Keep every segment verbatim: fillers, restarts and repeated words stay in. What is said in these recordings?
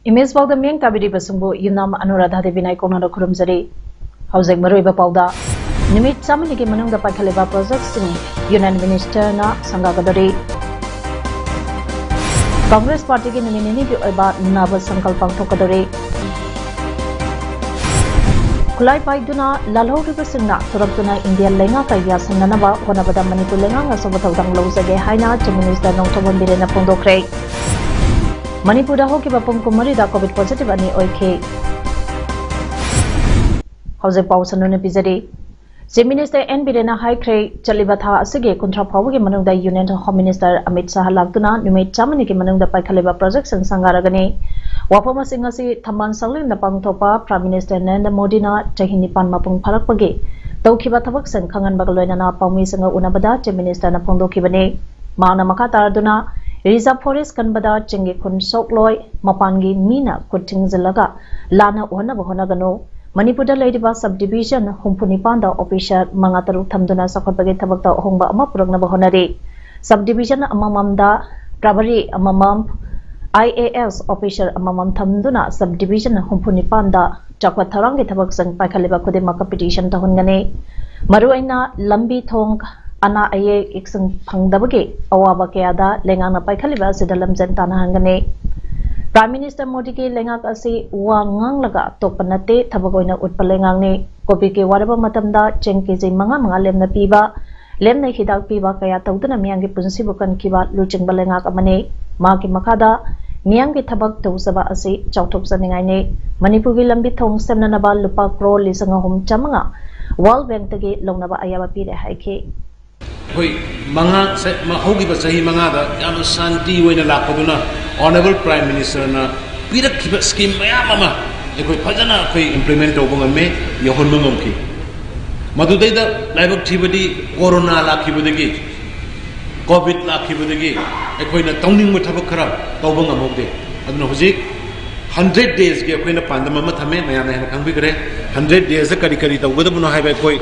Image ꯄꯥꯎꯗ ꯃꯤꯠꯌꯦꯡ ꯇꯥꯕꯤꯔꯤꯕꯁꯤꯡꯕꯨ ꯌꯨꯝꯅꯥꯝ ꯑꯅꯨꯔꯥꯙꯥ ꯗꯦꯕꯤꯅ ꯏꯀꯣꯛꯅꯅ ꯈꯨꯔꯨꯝꯖꯔꯤ꯫ ꯍꯧꯖꯤꯛ ꯃꯔꯨꯑꯣꯏꯕ ꯄꯥꯎꯗ, ꯅꯨꯃꯤꯠ ꯆꯥꯝꯃꯅꯤꯒꯤ ꯃꯅꯨꯡꯗ ꯄꯥꯏꯈꯠꯂꯤꯕ ꯄ꯭ꯔꯣꯖꯦꯛꯁꯤꯡ ꯌꯨꯅꯤꯌꯟ ꯃꯤꯅꯤꯁꯇꯔꯅ ꯁꯪꯒꯥꯒꯗꯧꯔꯤ꯫ ꯀꯪꯒ꯭ꯔꯦꯁ ꯄꯥꯔꯇꯤꯒꯤ ꯅꯨꯃꯤꯠ ꯅꯤꯅꯤꯒꯤ ꯑꯣꯏꯕ ꯅꯕ ꯁꯪꯀꯜ ꯄꯥꯡꯊꯣꯛꯀꯗꯧꯔꯤ꯫ ꯈꯨꯠꯂꯥꯏ ꯄꯥꯏꯗꯨꯅ ꯂꯥꯜꯍꯧꯔꯤꯕꯁꯤꯡꯅ ꯊꯣꯔꯛꯇꯨꯅ ꯏꯟꯗꯤꯌꯥ ꯂꯩꯉꯥꯛꯀ ꯌꯥꯁꯤꯟꯅꯅꯕ ꯍꯣꯠꯅꯕꯗ ꯃꯅꯤꯄꯨꯔ ꯂꯩꯉꯥꯛꯅ ꯑꯆꯧꯕ ꯊꯧꯗꯥꯡ ꯂꯧꯖꯒꯦ ꯍꯥꯏꯅ ꯆꯤꯐ ꯃꯤꯅꯤꯁꯇꯔ ꯅꯣꯡꯊꯣꯝꯕꯝ ꯕꯤꯔꯦꯟꯅ ꯐꯣꯡꯗꯣꯛꯈ꯭ꯔꯦ꯫ ꯃꯅꯤꯄꯨꯔꯗ ꯍꯧꯈꯤꯕ ꯄꯨꯡ ꯀꯨꯟꯃꯔꯤꯗ ꯀꯣꯚꯤꯗ ꯄꯣꯖꯤꯇꯤꯚ ꯑꯅꯤ ꯑꯣꯏꯈꯤ꯫ ꯍꯧꯖꯤꯛ ꯄꯥꯎ ꯁꯟꯗꯣꯛꯅ ꯄꯤꯖꯔꯤ꯫ ꯆꯤꯐ ꯃꯤꯅꯤꯁꯇꯔ ꯑꯦꯟ ꯕꯤꯔꯦꯟꯅ ꯍꯥꯏꯈ꯭ꯔꯦ, ꯆꯠꯂꯤꯕ ꯊꯥ ꯑꯁꯤꯒꯤ ꯀꯨꯟꯊ꯭ꯔꯥ ꯐꯥꯎꯕꯒꯤ ꯃꯅꯨꯡꯗ union home minister Amit Shah ꯂꯥꯛꯇꯨꯅ ꯅꯨꯃꯤꯠ ꯆꯥꯝꯃꯅꯤꯒꯤ ꯃꯅꯨꯡꯗ ꯄꯥꯏꯈꯠꯂꯤꯕ ꯄ꯭ꯔꯣꯖꯦꯛꯁꯤꯡ ꯁꯪꯒꯥꯔꯒꯅꯤ꯫ ꯋꯥꯐꯝ ꯑꯁꯤꯡ ꯑꯁꯤ ꯊꯝꯕꯥꯜ ꯁꯪꯂꯦꯟꯗ ꯄꯥꯡꯊꯣꯛꯄ ꯄ꯭ꯔꯥꯏꯝ ꯃꯤꯅꯤꯁꯇꯔ ꯅꯔꯦꯟꯗ꯭ꯔ ꯃꯣꯗꯤꯅ ꯆꯍꯤ ꯅꯤꯄꯥꯟ ꯃꯄꯨꯡ ꯐꯥꯔꯛꯄꯒꯤ ꯇꯧꯈꯤꯕ ꯊꯕꯛꯁꯤꯡ ꯈꯪꯍꯟꯕꯒ ꯂꯣꯏꯅꯅ ꯄꯥꯎꯃꯤꯁꯤꯡꯒ ꯎꯅꯕꯗ ꯆꯤꯐ ꯃꯤꯅꯤꯁꯇꯔꯅ ꯐꯣꯡꯗꯣꯛꯈꯤꯕꯅꯤ꯫ ꯃꯍꯥꯛꯅ ꯃꯈꯥ ꯇꯥꯔꯗꯨꯅ, ꯔꯤꯖꯥꯔꯚ ꯐꯣꯔꯦꯁ ꯀꯟꯕꯗ ꯆꯤꯡꯒꯤ ꯈꯨꯟ ꯁꯣꯛꯂꯣꯏ, ꯃꯄꯥꯟꯒꯤ ꯃꯤꯅ ꯈꯨꯠ ꯊꯤꯡꯖꯤꯜꯂꯒ ꯂꯥꯟꯅ ꯎꯍꯟꯅꯕ ꯍꯣꯠꯅꯒꯅꯨ꯫ ꯃꯅꯤꯄꯨꯔꯗ ꯂꯩꯔꯤꯕ ꯁꯕ ꯗꯤꯕꯤꯖꯟ ꯍꯨꯝꯐꯨ ꯅꯤꯄꯥꯟꯗ ꯑꯣꯐꯤꯁꯥꯔ ꯃꯉꯥ ꯇꯔꯨꯛ ꯊꯝꯗꯨꯅ ꯆꯥꯎꯈꯠꯄꯒꯤ ꯊꯕꯛꯇ ꯑꯍꯣꯡꯕ ꯑꯃ ꯄꯨꯔꯛꯅꯕ ꯍꯣꯠꯅꯔꯤ꯫ ꯁꯕ ꯗꯤꯕꯤꯖꯟ ꯑꯃꯃꯝꯗ ꯄ꯭ꯔꯚꯥꯔꯤ ꯑꯃꯃꯝ, ꯑꯥꯏ ꯑꯦ ꯑꯦꯁ ꯑꯣꯐꯤꯁꯥꯔ ꯑꯃꯃꯝ ꯊꯝꯗꯨꯅ ꯁꯕ ꯗꯤꯕꯤꯖꯟ ꯍꯨꯝꯐꯨ ꯅꯤꯄꯥꯟꯗ ꯆꯥꯎꯈꯠ ꯊꯧꯔꯥꯡꯒꯤ ꯊꯕꯛꯁꯤꯡ ꯄꯥꯏꯈꯠꯂꯤꯕ ꯈꯨꯗꯤꯡꯃꯛꯀ ꯄꯤꯇꯤꯁꯟ ꯇꯧꯍꯟꯒꯅꯤ꯫ ꯃꯔꯨꯑꯣꯏꯅ ꯂꯝꯕꯤ ꯊꯣꯡ, ꯑꯅꯥ ꯑꯌꯦꯛꯁꯤꯡ ꯐꯪꯗꯕꯒꯤ ꯑꯋꯥꯕ ꯀꯌꯥꯗ ꯂꯩꯉꯥꯛꯅ ꯄꯥꯏꯈꯠꯂꯤꯕ ꯑꯁꯤꯗ ꯂꯝꯖꯦꯟ ꯇꯥꯟꯅꯍꯟꯒꯅꯤ꯫ ꯄ꯭ꯔꯥꯏꯝ ꯃꯤꯅꯤꯁꯇꯔ ꯃꯣꯗꯤꯒꯤ ꯂꯩꯉꯥꯛ ꯑꯁꯤ ꯋꯥ ꯉꯥꯡꯂꯒ ꯇꯣꯛꯄ ꯅꯠꯇꯦ, ꯊꯕꯛ ꯑꯣꯏꯅ ꯎꯠꯄ ꯂꯩꯉꯥꯛꯅꯤ꯫ ꯀꯣꯚꯤꯗꯀꯤ ꯋꯥꯔꯕ ꯃꯇꯝꯗ ꯆꯦꯡ ꯀꯦꯖꯤ ꯃꯉꯥ ꯃꯉꯥ ꯂꯦꯝꯅ ꯄꯤꯕ, ꯂꯦꯝꯅ ꯍꯤꯗꯥꯛ ꯄꯤꯕ ꯀꯌꯥ ꯇꯧꯗꯨꯅ ꯃꯤꯌꯥꯝꯒꯤ ꯄꯨꯟꯁꯤꯕꯨ ꯀꯟꯈꯤꯕ ꯂꯨꯆꯤꯡꯕ ꯂꯩꯉꯥꯛ ꯑꯃꯅꯤ꯫ ꯃꯍꯥꯛꯀꯤ ꯃꯈꯥꯗ ꯃꯤꯌꯥꯝꯒꯤ ꯊꯕꯛ ꯇꯧꯖꯕ ꯑꯁꯤ ꯆꯥꯎꯊꯣꯛꯆꯅꯤꯡꯉꯥꯏꯅꯤ꯫ ꯃꯅꯤꯄꯨꯔꯒꯤ ꯂꯝꯕꯤ ꯊꯣꯡ ꯁꯦꯝꯅꯅꯕ ꯂꯨꯄꯥ ꯀ꯭ꯔꯣꯔ ꯂꯤꯁꯤꯡ ꯑꯍꯨꯝ ꯆꯥꯝꯃꯉꯥ ꯋꯥꯔꯜ ꯕꯦꯡꯛꯇꯒꯤ ꯂꯧꯅꯕ ꯑꯌꯥꯕ ꯄꯤꯔꯦ ꯍꯥꯏꯈꯤ꯫ ꯑꯩꯈꯣꯏ ꯃꯉꯥ, ꯆ-, ꯃ-, ꯍꯧꯈꯤꯕ ꯆꯍꯤ ꯃꯉꯥꯗ ꯌꯥꯝꯅ ꯁꯥꯟꯇꯤ ꯑꯣꯏꯅ ꯂꯥꯛꯄꯗꯨꯅ ꯑꯣꯅꯔꯦꯕꯜ ꯄ꯭ꯔꯥꯏꯝ ꯃꯤꯅꯤꯁꯇꯔꯅ ꯄꯤꯔꯛꯈꯤꯕ ꯁ꯭ꯀꯤꯝ ꯃꯌꯥꯝ ꯑꯃ ꯑꯩꯈꯣꯏ ꯐꯖꯅ ꯑꯩꯈꯣꯏ ꯏꯝꯄ꯭ꯂꯤꯃꯦꯟ ꯇꯧꯕ ꯉꯝꯃꯦ, ꯌꯧꯍꯟꯕ ꯉꯝꯈꯤ꯫ ꯃꯗꯨꯗꯩꯗ ꯂꯥꯏꯕꯛ ꯊꯤꯕꯗꯤ ꯀꯣꯔꯣꯅꯥ ꯂꯥꯛꯈꯤꯕꯗꯒꯤ, ꯀꯣꯚꯤꯗ ꯂꯥꯛꯈꯤꯕꯗꯒꯤ ꯑꯩꯈꯣꯏꯅ ꯇꯧꯅꯤꯡꯕ ꯊꯕꯛ ꯈꯔ ꯇꯧꯕ ꯉꯝꯍꯧꯗꯦ꯫ ꯑꯗꯨꯅ ꯍꯧꯖꯤꯛ ꯍꯟꯗ꯭ꯔꯦꯠ ꯗꯦꯖꯀꯤ ꯑꯩꯈꯣꯏꯅ ꯄꯥꯟꯗꯝ ꯑꯃ ꯊꯝꯃꯦ, ꯃꯌꯥꯝꯅ ꯍꯦꯟꯅ ꯈꯪꯕꯤꯈ꯭ꯔꯦ꯫ ꯍꯟꯗ꯭ꯔꯦꯠ ꯗꯦꯖꯇ ꯀꯔꯤ ꯀꯔꯤ ꯇꯧꯒꯗꯕꯅꯣ ꯍꯥꯏꯕ ꯑꯩꯈꯣꯏ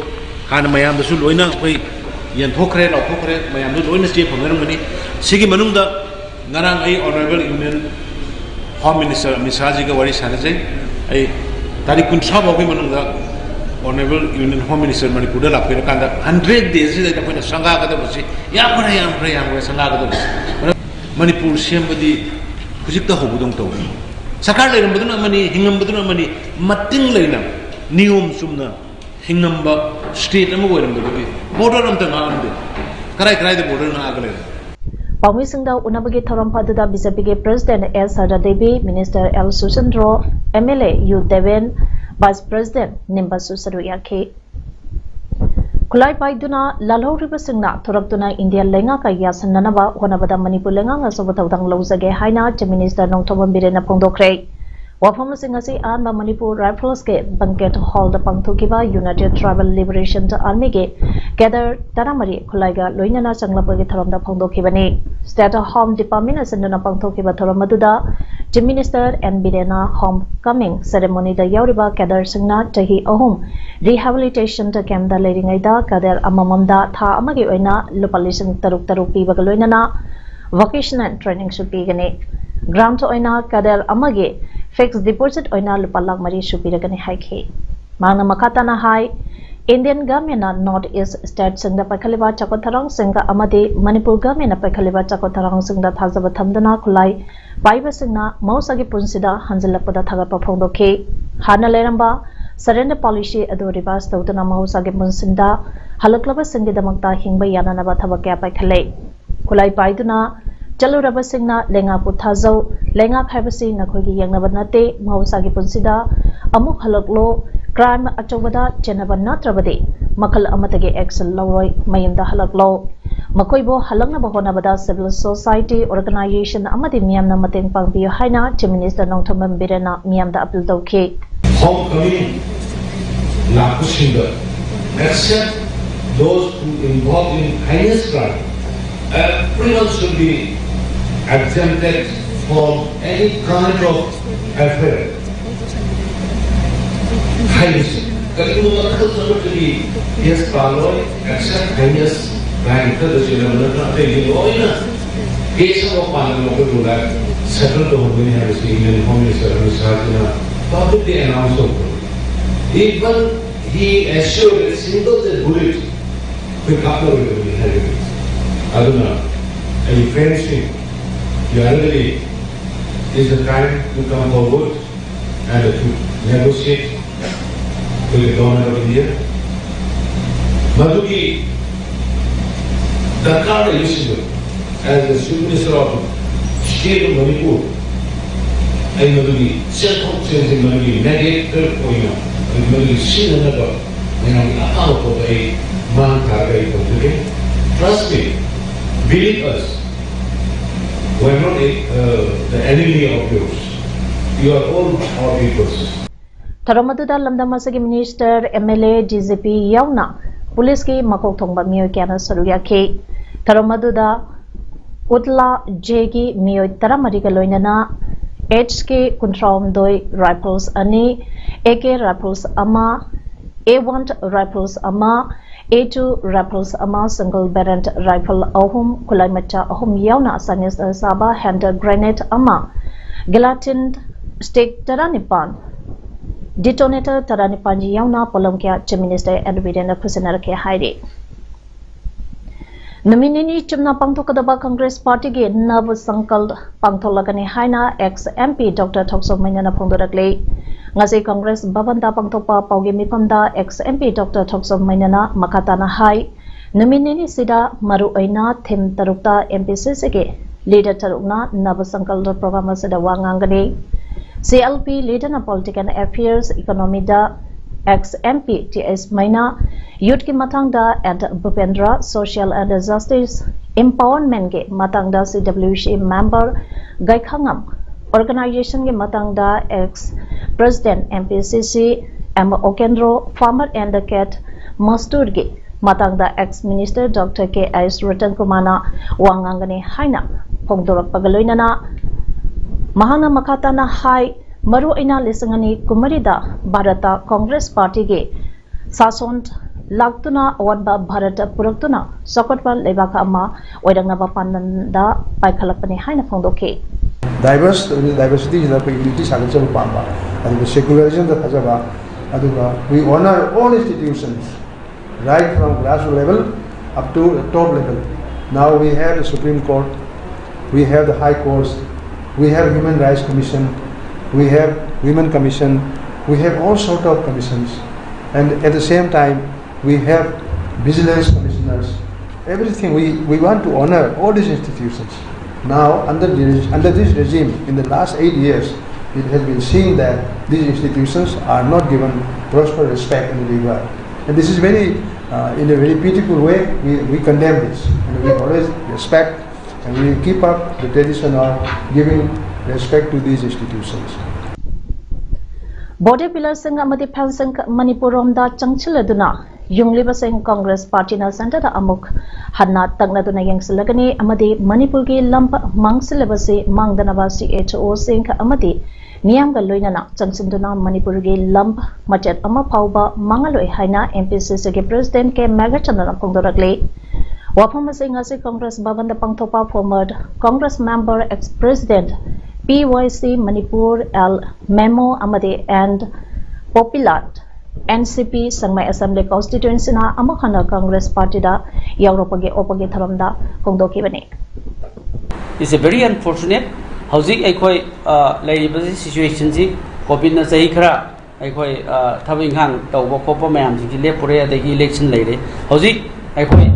ꯍꯥꯟꯅ ꯃꯌꯥꯝꯗꯁꯨ ꯂꯣꯏꯅ ꯑꯩꯈꯣꯏ ꯌꯦꯟꯊꯣꯛꯈ꯭ꯔꯦ, ꯂꯥꯎꯊꯣꯛꯈ꯭ꯔꯦ, ꯃꯌꯥꯝꯗ ꯂꯣꯏꯅ ꯆꯦ ꯐꯪꯅꯔꯝꯒꯅꯤ꯫ ꯁꯤꯒꯤ ꯃꯅꯨꯡꯗ ꯉꯔꯥꯡ ꯑꯩ honourable union home minister Amit ꯁꯥꯍꯖꯤꯒ ꯋꯥꯔꯤ ꯁꯥꯟꯅꯖꯩ꯫ ꯑꯩ ꯇꯥꯔꯤꯛ ꯀꯨꯟꯊ꯭ꯔꯥ ꯐꯥꯎꯒꯤ ꯃꯅꯨꯡꯗ ꯑꯣꯅꯔꯦꯕꯜ ꯌꯨꯅꯤꯌꯟ ꯍꯣꯝ ꯃꯤꯅꯤꯁꯇꯔ ꯃꯅꯤꯄꯨꯔꯗ ꯂꯥꯛꯄꯤꯔꯀꯥꯟꯗ ꯍꯟꯗ꯭ꯔꯦꯠ ꯗꯦꯖꯁꯤꯗ ꯑꯩꯈꯣꯏꯅ ꯁꯪꯒꯥꯒꯗꯕꯁꯤ ꯌꯥꯝꯈ꯭ꯔꯦ, ꯌꯥꯝꯈ꯭ꯔꯦ, ꯌꯥꯝꯈ꯭ꯔꯦ ꯁꯪꯒꯥꯒꯗꯕꯁꯤ꯫ ꯃꯔꯝ ꯃꯅꯤꯄꯨꯔ ꯁꯦꯝꯕꯗꯤ ꯍꯧꯖꯤꯛꯇ ꯍꯧꯕꯗꯧꯅ ꯇꯧꯔꯦ꯫ ꯁꯔꯀꯥꯔ ꯂꯩꯔꯝꯕꯗꯨꯅ ꯑꯃꯅꯤ, ꯍꯤꯡꯉꯝꯕꯗꯨꯅ ꯑꯃꯅꯤ, ꯃꯇꯤꯡ ꯂꯩꯅ ꯅꯤꯌꯣꯝ ꯆꯨꯝꯅ ꯍꯤꯡꯉꯝꯕ ꯁ꯭ꯇꯦꯠ ꯑꯃ ꯑꯣꯏꯔꯝꯕꯗꯨꯗꯤ ꯕꯣꯔꯗꯔ ꯑꯝꯇ ꯉꯥꯛꯑꯝꯗꯦ꯫ ꯀꯔꯥꯏ ꯀꯔꯥꯏꯗ ꯕꯣꯔꯗꯔ ꯉꯥꯛꯑꯒ ꯂꯩꯔꯝꯃꯤ? ꯄꯥꯎꯃꯤꯁꯤꯡꯗ ꯎꯅꯕꯒꯤ ꯊꯧꯔꯝ ꯑꯗꯨꯗ ꯕꯤ ꯖꯦ ꯄꯤꯒꯤ president S Sharda Devi, minister L Susindro, M L A U Deben, vice president ꯅꯤꯝꯕꯁꯨ ꯁꯔꯨꯛ ꯌꯥꯈꯤ꯫ ꯈꯨꯠꯂꯥꯏ ꯄꯥꯏꯗꯨꯅ ꯂꯥꯜꯍꯧꯔꯤꯕꯁꯤꯡꯅ ꯊꯣꯔꯛꯇꯨꯅ ꯏꯟꯗꯤꯌꯥ ꯂꯩꯉꯥꯛꯀ ꯌꯥꯁꯤꯟꯅꯅꯕ ꯍꯣꯠꯅꯕꯗ ꯃꯅꯤꯄꯨꯔ ꯂꯩꯉꯥꯛꯅ ꯑꯆꯧꯕ ꯊꯧꯗꯥꯡ ꯂꯧꯖꯒꯦ ꯍꯥꯏꯅ ꯆꯤꯐ ꯃꯤꯅꯤꯁꯇꯔ ꯅꯣꯡꯊꯣꯝꯕꯝ ꯕꯤꯔꯦꯟꯅ ꯐꯣꯡꯗꯣꯛꯈ꯭ꯔꯦ꯫ ꯋꯥꯐꯝꯁꯤꯡ ꯑꯁꯤ ꯑꯍꯥꯟꯕ ꯃꯅꯤꯄꯨꯔ ꯔꯥꯏꯐꯜꯁꯀꯤ ꯕꯟꯀꯦꯠ ꯍꯣꯜꯗ ꯄꯥꯡꯊꯣꯛꯈꯤꯕ ꯌꯨꯅꯥꯏꯇꯦꯗ ꯇ꯭ꯔꯥꯏꯕꯦꯜ ꯂꯤꯕꯔꯦꯁꯟ ꯑꯥꯔꯃꯤꯒꯤ ꯀꯦꯗꯔ ꯇꯔꯥꯃꯔꯤ ꯈꯨꯠꯂꯥꯏꯒ ꯂꯣꯏꯅꯅ ꯆꯪꯂꯛꯄꯒꯤ ꯊꯧꯔꯝꯗ ꯐꯣꯡꯗꯣꯛꯈꯤꯕꯅꯤ꯫ ꯁ꯭ꯇꯦꯠ ꯍꯣꯝ ꯗꯤꯄꯥꯔꯠꯃꯦꯟꯅ ꯁꯤꯟꯗꯨꯅ ꯄꯥꯡꯊꯣꯛꯈꯤꯕ ꯊꯧꯔꯝ ꯑꯗꯨꯗ ꯆꯤꯐ ꯃꯤꯅꯤꯁꯇꯔ ꯑꯦꯟ ꯕꯤꯔꯦꯟꯅ ꯍꯣꯝ ꯀꯃꯤꯡ ꯁꯦꯔꯦꯃꯣꯅꯤꯗ ꯌꯥꯎꯔꯤꯕ ꯀꯦꯗꯔꯁꯤꯡꯅ ꯆꯍꯤ ꯑꯍꯨꯝ ꯔꯤꯍꯦꯕꯤꯂꯤꯇꯦꯁꯟ ꯀꯦꯝꯞꯇ ꯂꯩꯔꯤꯉꯩꯗ ꯀꯦꯗꯔ ꯑꯃꯃꯝꯗ ꯊꯥ ꯑꯃꯒꯤ ꯑꯣꯏꯅ ꯂꯨꯄꯥ ꯂꯤꯁꯤꯡ ꯇꯔꯨꯛ ꯇꯔꯨꯛ ꯄꯤꯕꯒ ꯂꯣꯏꯅꯅ ꯚꯣꯀꯦꯁꯅꯦꯜ ꯇ꯭ꯔꯦꯅꯤꯡꯁꯨ ꯄꯤꯒꯅꯤ꯫ ꯒ꯭ꯔꯥꯟꯠ ꯑꯣꯏꯅ ꯀꯦꯗꯔ ꯑꯃꯒꯤ ꯐꯤꯛꯁ ꯗꯤꯄꯣꯖꯤꯠ ꯑꯣꯏꯅ ꯂꯨꯄꯥ ꯂꯥꯈ ꯃꯔꯤꯁꯨ ꯄꯤꯔꯒꯅꯤ ꯍꯥꯏꯈꯤ꯫ ꯃꯍꯥꯛꯅ ꯃꯈꯥ ꯇꯥꯅ ꯍꯥꯏ, ꯏꯟꯗꯤꯌꯟ ꯒꯚꯔꯟꯃꯦꯟꯠꯅ ꯅꯣꯔꯠ ꯏꯁ꯭ꯠ ꯁ꯭ꯇꯦꯠꯁꯤꯡꯗ ꯄꯥꯏꯈꯠꯂꯤꯕ ꯆꯥꯎꯈꯠ ꯊꯧꯔꯥꯡꯁꯤꯡꯒ ꯑꯃꯗꯤ ꯃꯅꯤꯄꯨꯔ ꯒꯚꯔꯟꯃꯦꯟꯠꯅ ꯄꯥꯏꯈꯠꯂꯤꯕ ꯆꯥꯎꯈꯠ ꯊꯧꯔꯥꯡꯁꯤꯡꯗ ꯊꯥꯖꯕ ꯊꯝꯗꯨꯅ ꯈꯨꯠꯂꯥꯏ ꯄꯥꯏꯕꯁꯤꯡꯅ ꯃꯍꯧꯁꯥꯒꯤ ꯄꯨꯟꯁꯤꯗ ꯍꯟꯖꯤꯜꯂꯛꯄꯗ ꯊꯥꯒꯠꯄ ꯐꯣꯡꯗꯣꯛꯈꯤ꯫ ꯍꯥꯟꯅ ꯂꯩꯔꯝꯕ ꯁꯔꯦꯟꯗꯔ ꯄꯣꯂꯤꯁꯤ ꯑꯗꯨ ꯔꯤꯚꯥꯏꯁ ꯇꯧꯗꯨꯅ ꯃꯍꯧꯁꯥꯒꯤ ꯄꯨꯟꯁꯤꯗ ꯍꯜꯂꯛꯂꯕꯁꯤꯡꯒꯤꯗꯃꯛꯇ ꯍꯤꯡꯕ ꯌꯥꯅꯅꯕ ꯊꯕꯛ ꯀꯌꯥ ꯄꯥꯏꯈꯠꯂꯦ꯫ ꯈꯨꯠꯂꯥꯏ ꯄꯥꯏꯗꯨꯅ ꯆꯠꯂꯨꯔꯕꯁꯤꯡꯅ ꯂꯩꯉꯥꯛꯄꯨ ꯊꯥꯖꯧ, ꯂꯩꯉꯥꯛ ꯍꯥꯏꯕꯁꯤ ꯅꯈꯣꯏꯒꯤ ꯌꯦꯡꯅꯕ ꯅꯠꯇꯦ, ꯃꯍꯧꯁꯥꯒꯤ ꯄꯨꯟꯁꯤꯗ ꯑꯃꯨꯛ ꯍꯜꯂꯛꯂꯣ, ꯀ꯭ꯔꯥꯏꯝ ꯑꯆꯧꯕꯗ ꯆꯦꯟꯅꯕ ꯅꯠꯇ꯭ꯔꯕꯗꯤ ꯃꯈꯜ ꯑꯃꯠꯇꯒꯤ ꯑꯦꯛꯁꯟ ꯂꯧꯔꯣꯏ, ꯃꯌꯨꯝꯗ ꯍꯜꯂꯛꯂꯣ꯫ ꯃꯈꯣꯏꯕꯨ ꯍꯜꯂꯛꯅꯕ ꯍꯣꯠꯅꯕꯗ civil society organization ꯑꯃꯗꯤ ꯃꯤꯌꯥꯝꯅ ꯃꯇꯦꯡ ꯄꯥꯡꯕꯤꯌꯨ ꯍꯥꯏꯅ Chief Minister ꯅꯣꯡꯊꯣꯝꯕꯝ ꯕꯤꯔꯦꯟꯅ ꯃꯤꯌꯥꯝꯗ appeal ꯇꯧꯈꯤ꯫ Homecoming ꯂꯥꯛꯄꯁꯤꯡꯗ, except those who involved in heinous crime, everyone should be exempted from any kind of affair. Heinous. ꯀꯔꯤꯒꯨꯝꯕ ꯃꯈꯜ ꯑꯃꯠꯇꯒꯤ case ꯄꯥꯜꯂꯣꯏ, except heinous crime ꯈꯛꯇ ꯆꯦꯟꯅꯕ ꯅꯠꯇꯅ ꯑꯇꯩꯗꯤ ꯂꯣꯏꯅ case ꯑꯃ ꯄꯥꯟꯗꯅ ꯃꯈꯣꯏꯕꯨ ꯂꯥꯏ settle ꯇꯧꯍꯟꯒꯅꯤ ꯍꯥꯏꯕꯁꯤ Indian Home Minister Amit ꯁꯥꯍꯁꯤꯅ publicly announce ꯇꯧꯈ꯭ꯔꯦ꯫ Even he assured that single bullet ꯑꯩꯈꯣꯏ ꯀꯥꯞꯂꯔꯣꯏꯗꯕꯅꯤ ꯍꯥꯏꯕꯅꯤ꯫ ꯑꯗꯨꯅ ꯑꯩꯒꯤ friendsꯁꯤꯡ, ꯌꯥꯔꯒꯗꯤ is the time to come forward and to negotiate with the government of India. ꯃꯗꯨꯒꯤ ꯗꯔꯀꯥꯔ ꯂꯩꯕꯁꯤꯡꯗꯨ, as the Chief Minister of State of Manipur, ꯑꯩ ꯃꯗꯨꯒꯤ ꯆꯦꯟꯊꯣꯛ ꯆꯦꯟꯁꯤꯟ, ꯃꯗꯨꯒꯤ mediator ꯑꯣꯏꯅ, ꯑꯩ ꯃꯗꯨꯒꯤ ꯁꯤꯖꯤꯟꯅꯅꯕ ꯃꯌꯥꯝꯒꯤ ꯑꯄꯥꯝꯕ ꯄꯣꯠꯇꯣ ꯑꯩ ꯃꯥꯡ ꯊꯥꯔꯒ ꯑꯩ ꯇꯧꯖꯒꯦ꯫ Trust me, believe us, we are not a, uh, the enemy of yours. You are all our peoples. ꯊꯧꯔꯝ ꯑꯗꯨꯗ ꯂꯝꯗꯝ ꯑꯁꯤꯒꯤ minister, MLA, DGP ꯌꯥꯎꯅ policeꯀꯤ ꯃꯀꯣꯛ ꯊꯣꯡꯕ ꯃꯤꯑꯣꯏ ꯀꯌꯥꯅ ꯁꯔꯨꯛ ꯌꯥꯈꯤ꯫ ꯊꯧꯔꯝ ꯑꯗꯨꯗ ꯎꯠꯂꯥ Jꯒꯤ ꯃꯤꯑꯣꯏ ꯇꯔꯥꯃꯔꯤꯒ ꯂꯣꯏꯅꯅ HK ꯀꯨꯟꯊ꯭ꯔꯥꯍꯨꯝꯗꯣꯏ rifles ꯑꯅꯤ, AK rifles ꯑꯃ, A one rifles ꯑꯃ, A two rifles ꯑꯃ, single barrel rifle ꯑꯍꯨꯝ, ꯈꯨꯠꯂꯥꯏ ꯃꯆꯥ ꯑꯍꯨꯝ ꯌꯥꯎꯅ Chinese ꯁꯥꯕ hand grenade ꯑꯃ, gelatin stick ꯇꯔꯥꯅꯤꯄꯥꯟ, detonator ꯇꯔꯥꯅꯤꯄꯥꯟ ꯌꯥꯎꯅ ꯄꯣꯠꯂꯝ ꯀꯌꯥ Chief Minister ꯑꯦꯟ ꯕꯤꯔꯦꯟꯅ ꯈꯨꯠꯁꯤꯟꯅꯔꯛꯈꯤ ꯍꯥꯏꯔꯤ꯫ ꯅꯨꯃꯤꯠ ꯅꯤꯅꯤ ꯆꯨꯞꯅ ꯄꯥꯡꯊꯣꯛꯀꯗꯕ Congress Partyꯒꯤ ꯅꯕ ꯁꯪꯀꯜꯞ ꯄꯥꯡꯊꯣꯛꯂꯒꯅꯤ ꯍꯥꯏꯅ ex MP Doctor ꯊꯣꯛꯆꯣꯝ ꯃꯩꯅꯅ ꯐꯣꯡꯗꯣꯔꯛꯂꯤ꯫ ꯉꯁꯤ Congress ꯚꯕꯟꯗ ꯄꯥꯡꯊꯣꯛꯄ ꯄꯥꯎꯒꯤ ꯃꯤꯐꯝꯗ ex MP Doctor ꯊꯣꯛꯆꯣꯝ ꯃꯩꯅꯅ ꯃꯈꯥ ꯇꯥꯅ ꯍꯥꯏ, ꯅꯨꯃꯤꯠ ꯅꯤꯅꯤꯁꯤꯗ ꯃꯔꯨꯑꯣꯏꯅ theme ꯇꯔꯨꯛꯇ MPCCꯒꯤ leader ꯇꯔꯨꯛꯅ ꯅꯕ ꯁꯪꯀꯜꯞ program ꯑꯁꯤꯗ ꯋꯥ ꯉꯥꯡꯒꯅꯤ꯫ CLP leaderꯅ political affairs, economyꯗ Ex M P T S Maina, Youth ꯀꯤ ꯃꯇꯥꯡꯗ At Bhupendra, Social and Justice Empowerment ꯀꯤ ꯃꯇꯥꯡꯗ C W C member ꯒꯥꯏꯈꯥꯉꯝ, Organization ꯒꯤ ꯃꯇꯥꯡꯗ Ex President M P C C M Okendro, Farmer and the Cat Master ꯒꯤ ꯃꯇꯥꯡꯗ Ex Minister Doctor K S Ratan Kumarꯅ ꯋꯥ ꯉꯥꯡꯒꯅꯤ ꯍꯥꯏꯅ ꯐꯣꯡꯗꯣꯔꯛꯄꯒ ꯂꯣꯏꯅꯅ ꯃꯍꯥꯛꯅ ꯃꯈꯥ ꯇꯥꯅ ꯍꯥꯏ, ꯃꯔꯨ ꯑꯣꯏꯅ ꯂꯤꯁꯤꯡ ꯑꯅꯤ ꯀꯨꯟꯃꯔꯤꯗ ꯚꯥꯔꯠꯇ Congress Party ꯒꯤ ꯁꯥꯁꯣꯟ ꯂꯥꯛꯇꯨꯅ ꯑꯋꯥꯠꯄ ꯚꯥꯔꯠ ꯄꯨꯔꯛꯇꯨꯅ ꯆꯥꯎꯈꯠꯄ ꯂꯩꯕꯥꯛ ꯑꯃ ꯑꯣꯏꯔꯛꯅꯕ ꯄꯥꯟꯗꯝꯗ ꯄꯥꯏꯈꯠꯂꯛꯄꯅꯤ ꯍꯥꯏꯅ ꯐꯣꯡꯗꯣꯛꯈꯤ꯫ Diverse, diversity ꯁꯤꯗ ꯑꯩꯈꯣꯏ unity ꯁꯥꯒꯠꯆꯕ ꯄꯥꯝꯕ, ꯑꯗꯨꯒ secularism ꯗ ꯊꯥꯖꯕ, ꯑꯗꯨꯒ we honor all institutions, right from grassroots level up to the top level. Now we have the Supreme Court, we have the High Courts, we have Human Rights Commission, we have Women Commission, we have all sort of commissions, and at the same time we have vigilance commissioners. Everything we, we want to honor all these institutions. Now, under this, under this regime, in the last eight years, it has been seen that these institutions are not given proper respect and regard. And this is very, uh, in a very beautiful way, we, we condemn this. And we always respect and we keep up the tradition of giving respect to these institutions. Body builderꯁꯤꯡ ꯑꯃꯗꯤ fencing Manipur ꯔꯣꯝꯗ ꯆꯪꯁꯤꯜꯂꯗꯨꯅ ꯌꯨꯡꯂꯤꯕꯁꯤꯡ ꯀꯣꯡꯒ꯭ꯔꯦꯁ ꯄꯥꯔꯇꯤꯅ ꯁꯦꯟꯇꯔꯗ ꯑꯃꯨꯛ ꯍꯟꯅ ꯇꯛꯅꯗꯨꯅ ꯌꯦꯡꯁꯤꯜꯂꯒꯅꯤ ꯑꯃꯗꯤ ꯃꯅꯤꯄꯨꯔꯒꯤ ꯂꯝ ꯃꯥꯡꯁꯤꯜꯂꯕꯁꯤ ꯃꯥꯡꯗꯅꯕ C H O ꯁꯤꯡ ꯑꯃꯗꯤ ꯃꯤꯌꯥꯝꯒ ꯂꯣꯏꯅꯅ ꯆꯪꯁꯤꯟꯗꯨꯅ ꯃꯅꯤꯄꯨꯔꯒꯤ ꯂꯝ ꯃꯆꯦꯠ ꯑꯃ ꯐꯥꯎꯕ ꯃꯥꯡꯍꯜꯂꯣꯏ ꯍꯥꯏꯅ M P C C ꯒꯤ President K ꯃꯦꯘꯆꯟꯗ꯭ꯔꯅ ꯐꯣꯡꯗꯣꯔꯛꯂꯤ꯫ ꯋꯥꯐꯝ ꯑꯁꯤ ꯉꯁꯤ ꯀꯣꯡꯒ꯭ꯔꯦꯁ ꯚꯕꯟꯗ ꯄꯥꯡꯊꯣꯛꯄ former Congress member ex president P Y C Manipur L memo ꯑꯃꯗꯤ N ꯄꯣꯄꯤꯂꯥꯠ N C P ꯁꯦꯡꯃꯥꯏ Assembly Constituency ꯅ ꯑꯃꯨꯛ ꯍꯟꯅ ꯀꯣꯡꯒ꯭ꯔꯦꯁ ꯄꯥꯔꯇꯤꯗ ꯌꯥꯎꯔꯛꯄꯒꯤ ꯑꯣꯛꯄꯒꯤ ꯊꯧꯔꯝꯗ ꯐꯣꯡꯗꯣꯛꯈꯤꯕꯅꯤ꯫ It's a very unfortunate. ꯍꯧꯖꯤꯛ ꯑꯩꯈꯣꯏ ꯑ, ꯂꯩꯔꯤꯕ situation ꯁꯤ COVID ꯅ ꯆꯍꯤ ꯈꯔ ꯑꯩꯈꯣꯏ ꯑ, ꯊꯕꯛ ꯏꯪꯈꯥꯡ ꯇꯧꯕ ꯈꯣꯠꯄ ꯃꯌꯥꯝꯁꯤꯡꯁꯤ ꯂꯦꯞꯄꯨꯔꯦ, ꯑꯗꯒꯤ election ꯂꯩꯔꯦ꯫ ꯍꯧꯖꯤꯛ ꯑꯩꯈꯣꯏ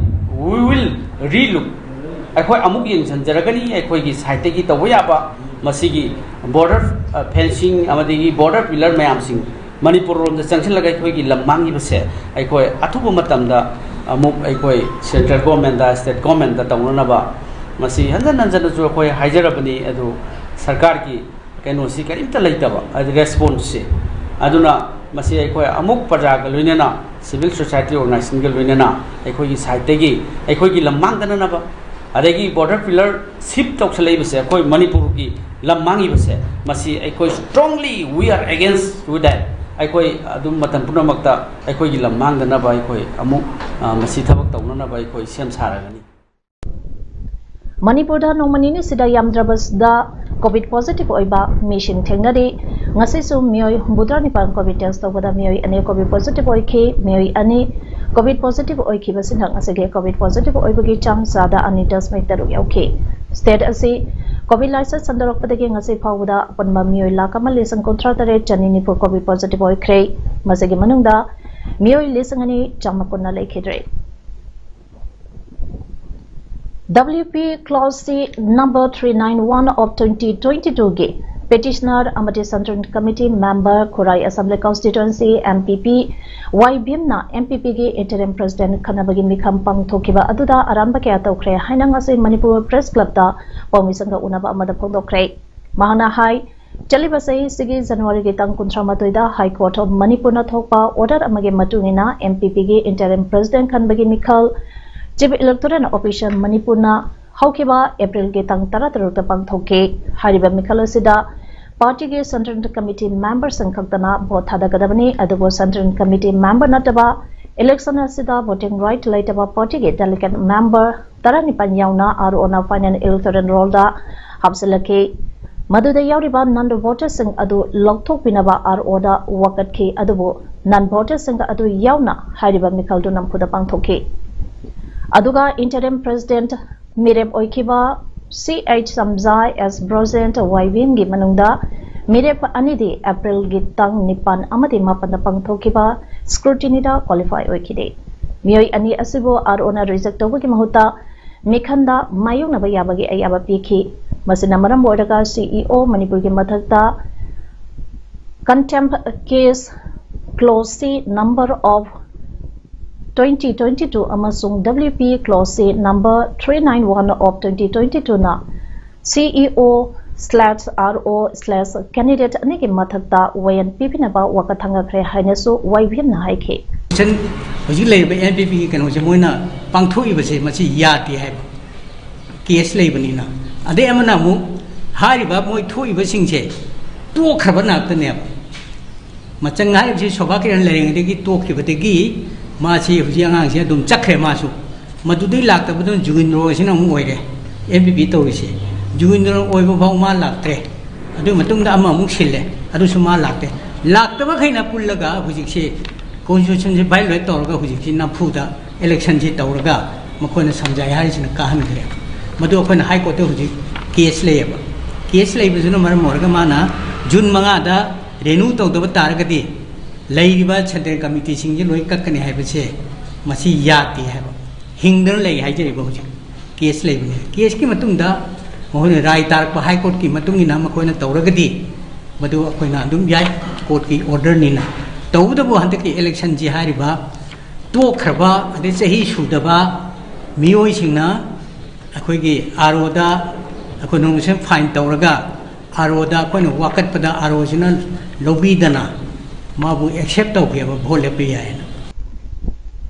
we will relook, ꯑꯩꯈꯣꯏ ꯑꯃꯨꯛ ꯌꯦꯡꯁꯤꯟꯖꯔꯒꯅꯤ꯫ ꯑꯩꯈꯣꯏꯒꯤ side ꯇꯒꯤ ꯇꯧꯕ ꯌꯥꯕ ꯃꯁꯤꯒꯤ border fencing ꯑꯃꯗꯤ border pillar ꯃꯌꯥꯝꯁꯤꯡ ꯃꯅꯤꯄꯨꯔ ꯔꯣꯝꯗ ꯆꯪꯁꯤꯜꯂꯒ ꯑꯩꯈꯣꯏꯒꯤ ꯂꯝ ꯃꯥꯡꯈꯤꯕꯁꯦ ꯑꯩꯈꯣꯏ ꯑꯊꯨꯕ ꯃꯇꯝꯗ ꯑꯃꯨꯛ ꯑꯩꯈꯣꯏ central governmentꯇ, state governmentꯇ ꯇꯧꯅꯅꯕ ꯃꯁꯤ ꯍꯟꯖꯟ ꯍꯟꯖꯟꯅꯁꯨ ꯑꯩꯈꯣꯏ ꯍꯥꯏꯖꯔꯕꯅꯤ꯫ ꯑꯗꯨ ꯁꯔꯀꯥꯔꯒꯤ ꯀꯩꯅꯣꯁꯤ ꯀꯔꯤꯝꯇ ꯂꯩꯇꯕ, ꯍꯥꯏꯗꯤ responseꯁꯤ꯫ ꯑꯗꯨꯅ ꯃꯁꯤ ꯑꯩꯈꯣꯏ ꯑꯃꯨꯛ ꯄ꯭ꯔꯖꯥꯒ ꯂꯣꯏꯅꯅ, civil society organizationꯒ ꯂꯣꯏꯅꯅ ꯑꯩꯈꯣꯏꯒꯤ sideꯇꯒꯤ ꯑꯩꯈꯣꯏꯒꯤ ꯂꯝ ꯃꯥꯡꯗꯅꯅꯕ, ꯑꯗꯒꯤ border pillar shift ꯇꯧꯁꯜꯂꯛꯏꯕꯁꯦ, ꯑꯩꯈꯣꯏ ꯃꯅꯤꯄꯨꯔꯒꯤ ꯂꯝ ꯃꯥꯡꯉꯤꯕꯁꯦ, ꯃꯁꯤ ꯑꯩꯈꯣꯏ strongly we are against with that꯫ ꯑꯩꯈꯣꯏ ꯑꯗꯨꯝ ꯃꯇꯝ ꯄꯨꯝꯅꯃꯛꯇ ꯑꯩꯈꯣꯏꯒꯤ ꯂꯝ ꯃꯥꯡꯗꯅꯕ ꯑꯩꯈꯣꯏ ꯑꯃꯨꯛ, ꯑ, ꯃꯁꯤ ꯊꯕꯛ ꯇꯧꯅꯅꯕ ꯑꯩꯈꯣꯏ ꯁꯦꯝ ꯁꯥꯔꯒꯅꯤ꯫ ꯃꯅꯤꯄꯨꯔꯗ ꯅꯣꯡꯃ ꯅꯤꯅꯤꯁꯤꯗ ꯌꯥꯝꯗ꯭ꯔꯕꯗ COVID positive ꯑꯣꯏꯕ ꯃꯤꯁꯤꯡ ꯊꯦꯡꯅꯔꯤ꯫ ꯉꯁꯤꯁꯨ ꯃꯤꯑꯣꯏ ꯍꯨꯝꯐꯨꯇꯔꯥ ꯅꯤꯄꯥꯟ COVID test ꯇꯧꯕꯗ ꯃꯤꯑꯣꯏ ꯑꯅꯤ COVID positive ꯑꯣꯏꯈꯤ꯫ ꯃꯤꯑꯣꯏ ꯑꯅꯤ COVID positive ꯑꯣꯏꯈꯤꯕꯁꯤꯅ ꯉꯁꯤꯒꯤ COVID positive ꯑꯣꯏꯕꯒꯤ ꯆꯥꯡ ꯆꯥꯗ ꯑꯅꯤ ꯗꯁꯃꯤꯛ ꯇꯔꯨꯛ ꯌꯧꯈꯤ꯫ State ꯑꯁꯤ COVID ꯂꯥꯏꯆꯠ ꯁꯟꯗꯣꯔꯛꯄꯗꯒꯤ ꯉꯁꯤ ꯐꯥꯎꯕꯗ ꯑꯄꯨꯟꯕ ꯃꯤꯑꯣꯏ ꯂꯥꯈ ꯑꯃ ꯂꯤꯁꯤꯡ ꯀꯨꯟꯊ꯭ꯔꯥ ꯇꯔꯦꯠ ꯆꯅꯤ ꯅꯤꯐꯨ COVID positive ꯑꯣꯏꯈ꯭ꯔꯦ꯫ ꯃꯁꯤꯒꯤ ꯃꯅꯨꯡꯗ ꯃꯤꯑꯣꯏ ꯂꯤꯁꯤꯡ ꯑꯅꯤ ꯆꯥꯝꯃꯥꯄꯟꯅ ꯂꯩꯈꯤꯗ꯭ꯔꯦ꯫ WP clause C number three nine one of twenty twenty-two ꯒꯤ petitioner ꯑꯃꯗꯤ Central Committee member, ꯈꯨꯔꯥꯏ Assembly Constituency MPP ꯋꯥꯏ ꯚꯤꯝꯅ MPPꯒꯤ interim president ꯈꯟꯅꯕꯒꯤ ꯃꯤꯈꯝ ꯄꯥꯡꯊꯣꯛꯈꯤꯕ ꯑꯗꯨꯗ ꯑꯔꯥꯟꯕ ꯀꯌꯥ ꯇꯧꯈ꯭ꯔꯦ ꯍꯥꯏꯅ ꯉꯁꯤ ꯃꯅꯤꯄꯨꯔ Press Clubꯇ ꯄꯥꯎꯃꯤꯁꯤꯡꯒ ꯎꯅꯕ ꯑꯃꯗ ꯐꯣꯡꯗꯣꯛꯈ꯭ꯔꯦ꯫ ꯃꯍꯥꯛꯅ ꯍꯥꯏ, ꯆꯠꯂꯤꯕ ꯆꯍꯤꯁꯤꯒꯤ Januaryꯒꯤ ꯇꯥꯡ ꯀꯨꯟꯊ꯭ꯔꯥ ꯃꯥꯊꯣꯏꯗ High Court of ꯃꯅꯤꯄꯨꯔꯅ ꯊꯣꯛꯄ order ꯑꯃꯒꯤ ꯃꯇꯨꯡ ꯏꯟꯅ MPPꯒꯤ interim president ꯈꯟꯕꯒꯤ ꯃꯤꯈꯜ Chief Electoral Officer ꯃꯅꯤꯄꯨꯔꯅ ꯍꯧꯈꯤꯕ Aprilꯒꯤ ꯇꯥꯡ ꯇꯔꯥꯇꯔꯨꯛꯇ ꯄꯥꯡꯊꯣꯛꯈꯤ꯫ ꯍꯥꯏꯔꯤꯕ ꯃꯤꯈꯜ ꯑꯁꯤꯗ partyꯒꯤ Central Committee memberꯁꯤꯡ ꯈꯛꯇꯅ vote ꯊꯥꯗꯒꯗꯕꯅꯤ, ꯑꯗꯨꯕꯨ Central Committee member ꯅꯠꯇꯕ election ꯑꯁꯤꯗ voting right ꯂꯩꯇꯕ partyꯒꯤ delegate member ꯇꯔꯥꯅꯤꯄꯥꯟ ꯌꯥꯎꯅ ROꯅ final electoral rollꯗ ꯍꯥꯞꯆꯤꯜꯂꯛꯈꯤ꯫ ꯃꯗꯨꯗ ꯌꯥꯎꯔꯤꯕ non voterꯁꯤꯡ ꯑꯗꯨ ꯂꯧꯊꯣꯛꯄꯤꯅꯕ ROꯗ ꯋꯥꯀꯠꯈꯤ, ꯑꯗꯨꯕꯨ non voterꯁꯤꯡ ꯑꯗꯨ ꯌꯥꯎꯅ ꯍꯥꯏꯔꯤꯕ ꯃꯤꯈꯜꯗꯨ ꯅꯝꯐꯨꯗ ꯄꯥꯡꯊꯣꯛꯈꯤ꯫ ꯑꯗꯨꯒ interim president ꯃꯤꯔꯦꯞ ꯑꯣꯏꯈꯤꯕ C H Samjay, S Brojent, ꯋꯥꯏ ꯚꯤꯝꯒꯤ ꯃꯅꯨꯡꯗ ꯃꯤꯔꯦꯞ ꯑꯅꯤꯗꯤ Aprilꯒꯤ ꯇꯥꯡ ꯅꯤꯄꯥꯟ ꯑꯃꯗꯤ ꯃꯥꯄꯟꯗ ꯄꯥꯡꯊꯣꯛꯈꯤꯕ scrutinyꯗ qualify ꯑꯣꯏꯈꯤꯗꯦ꯫ ꯃꯤꯑꯣꯏ ꯑꯅꯤ ꯑꯁꯤꯕꯨ ROꯅ reject ꯇꯧꯕꯒꯤ ꯃꯍꯨꯠꯇ ꯃꯤꯈꯟꯗ ꯃꯥꯌꯣꯛꯅꯕ ꯌꯥꯕꯒꯤ ꯑꯌꯥꯕ ꯄꯤꯈꯤ꯫ ꯃꯁꯤꯅ ꯃꯔꯝ ꯑꯣꯏꯔꯒ CEO ꯃꯅꯤꯄꯨꯔꯒꯤ ꯃꯊꯛꯇ Contempt case clause C number of twenty twenty-two ꯑꯃꯁꯨꯡ W P clause C number three nine one of twenty twenty-two ꯅ C E O slash R O slash candidate ꯑꯅꯤꯒꯤ ꯃꯊꯛꯇ ꯋꯥꯌꯦꯜ ꯄꯤꯕꯤꯅꯕ ꯋꯥꯀꯠ ꯊꯥꯡꯒꯠꯈ꯭ꯔꯦ ꯍꯥꯏꯅꯁꯨ ꯋꯥꯏꯕꯤꯝꯅ ꯍꯥꯏꯈꯤ꯫ ꯍꯧꯖꯤꯛ ꯂꯩꯔꯤꯕ N P P ꯒꯤ ꯀꯩꯅꯣꯁꯦ ꯃꯣꯏꯅ ꯄꯥꯡꯊꯣꯛꯏꯕꯁꯦ ꯃꯁꯤ ꯌꯥꯗꯦ ꯍꯥꯏꯕ ꯀꯦꯁ ꯂꯩꯕꯅꯤꯅ꯫ ꯑꯗꯩ ꯑꯃꯅ ꯑꯃꯨꯛ ꯍꯥꯏꯔꯤꯕ ꯃꯣꯏ ꯊꯣꯛꯏꯕꯁꯤꯡꯁꯦ ꯇꯣꯛꯈ꯭ꯔꯕ ꯉꯥꯛꯇꯅꯦꯕ꯫ ꯃꯆꯪ ꯍꯥꯏꯔꯤꯕꯁꯤ ꯁꯣꯚꯥ ꯀꯤꯔꯟ ꯂꯩꯔꯤꯉꯩꯗꯒꯤ ꯇꯣꯛꯈꯤꯕꯗꯒꯤ ꯃꯥꯁꯤ ꯍꯧꯖꯤꯛ ꯑꯉꯥꯡꯁꯤ ꯑꯗꯨꯝ ꯆꯠꯈ꯭ꯔꯦ꯫ ꯃꯥꯁꯨ ꯃꯗꯨꯗꯩ ꯂꯥꯛꯇꯕꯗꯨꯅ ꯖꯨꯒꯤꯟꯗ꯭ꯔꯣꯁꯤꯅ ꯑꯃꯨꯛ ꯑꯣꯏꯔꯦ꯫ N P P ꯇꯧꯔꯤꯁꯦ ꯖꯨꯒꯤꯟꯗ꯭ꯔꯣ ꯑꯣꯏꯕ ꯐꯥꯎ ꯃꯥ ꯂꯥꯛꯇ꯭ꯔꯦ꯫ ꯑꯗꯨꯒꯤ ꯃꯇꯨꯡꯗ ꯑꯃꯃꯨꯛ ꯁꯤꯜꯂꯦ, ꯑꯗꯨꯁꯨ ꯃꯥ ꯂꯥꯛꯇꯦ꯫ ꯂꯥꯛꯇꯕꯈꯩꯅ ꯄꯨꯜꯂꯒ ꯍꯧꯖꯤꯛꯁꯤ constitution ꯁꯦ violate ꯇꯧꯔꯒ ꯍꯧꯖꯤꯛꯁꯤ ꯅꯝꯐꯨꯗ election ꯁꯤ ꯇꯧꯔꯒ ꯃꯈꯣꯏꯅ ꯁꯝꯖꯥꯏ ꯍꯥꯏꯔꯤꯁꯤꯅ ꯀꯥꯍꯟꯈ꯭ꯔꯦ꯫ ꯃꯗꯨ ꯑꯩꯈꯣꯏꯅ High Court ꯇ ꯍꯧꯖꯤꯛ ꯀꯦꯁ ꯂꯩꯌꯦꯕ꯫ ꯀꯦꯁ ꯂꯩꯕꯗꯨꯅ ꯃꯔꯝ ꯑꯣꯏꯔꯒ ꯃꯥꯅ ꯖꯨꯟ ꯃꯉꯥꯗ renew ꯇꯧꯗꯕ ꯇꯥꯔꯒꯗꯤ ꯂꯩꯔꯤꯕ central committee ꯁꯤꯡꯁꯦ ꯂꯣꯏ ꯀꯛꯀꯅꯤ ꯍꯥꯏꯕꯁꯦ ꯃꯁꯤ ꯌꯥꯗꯦ ꯍꯥꯏꯕ꯫ ꯍꯤꯡꯗꯅ ꯂꯩ ꯍꯥꯏꯖꯔꯤꯕ ꯍꯧꯖꯤꯛ ꯀꯦꯁ ꯂꯩꯕꯅꯤ꯫ ꯀꯦꯁꯀꯤ ꯃꯇꯨꯡꯗ ꯃꯈꯣꯏꯅ ꯔꯥꯏ ꯇꯥꯔꯛꯄ High Court ꯀꯤ ꯃꯇꯨꯡ ꯏꯟꯅ ꯃꯈꯣꯏꯅ ꯇꯧꯔꯒꯗꯤ ꯃꯗꯨ ꯑꯩꯈꯣꯏꯅ ꯑꯗꯨꯝ ꯌꯥꯏ, court ꯀꯤ order ꯅꯤꯅ꯫ ꯇꯧꯕꯇꯕꯨ ꯍꯟꯗꯛꯀꯤ election ꯁꯤ ꯍꯥꯏꯔꯤꯕ ꯇꯣꯛꯈ꯭ꯔꯕ ꯑꯗꯩ ꯆꯍꯤ ꯁꯨꯗꯕ ꯃꯤꯑꯣꯏꯁꯤꯡꯅ ꯑꯩꯈꯣꯏꯒꯤ R O ꯗ ꯑꯩꯈꯣꯏ nomination fine ꯇꯧꯔꯒ R O ꯗ ꯑꯩꯈꯣꯏꯅ ꯋꯥꯀꯠꯄꯗ R O ꯁꯤꯅ ꯂꯧꯕꯤꯗꯅ ꯃꯥꯕꯨ accept ꯇꯧꯒꯦꯕ, vote ꯂꯦꯞꯄ ꯌꯥꯏꯅ꯫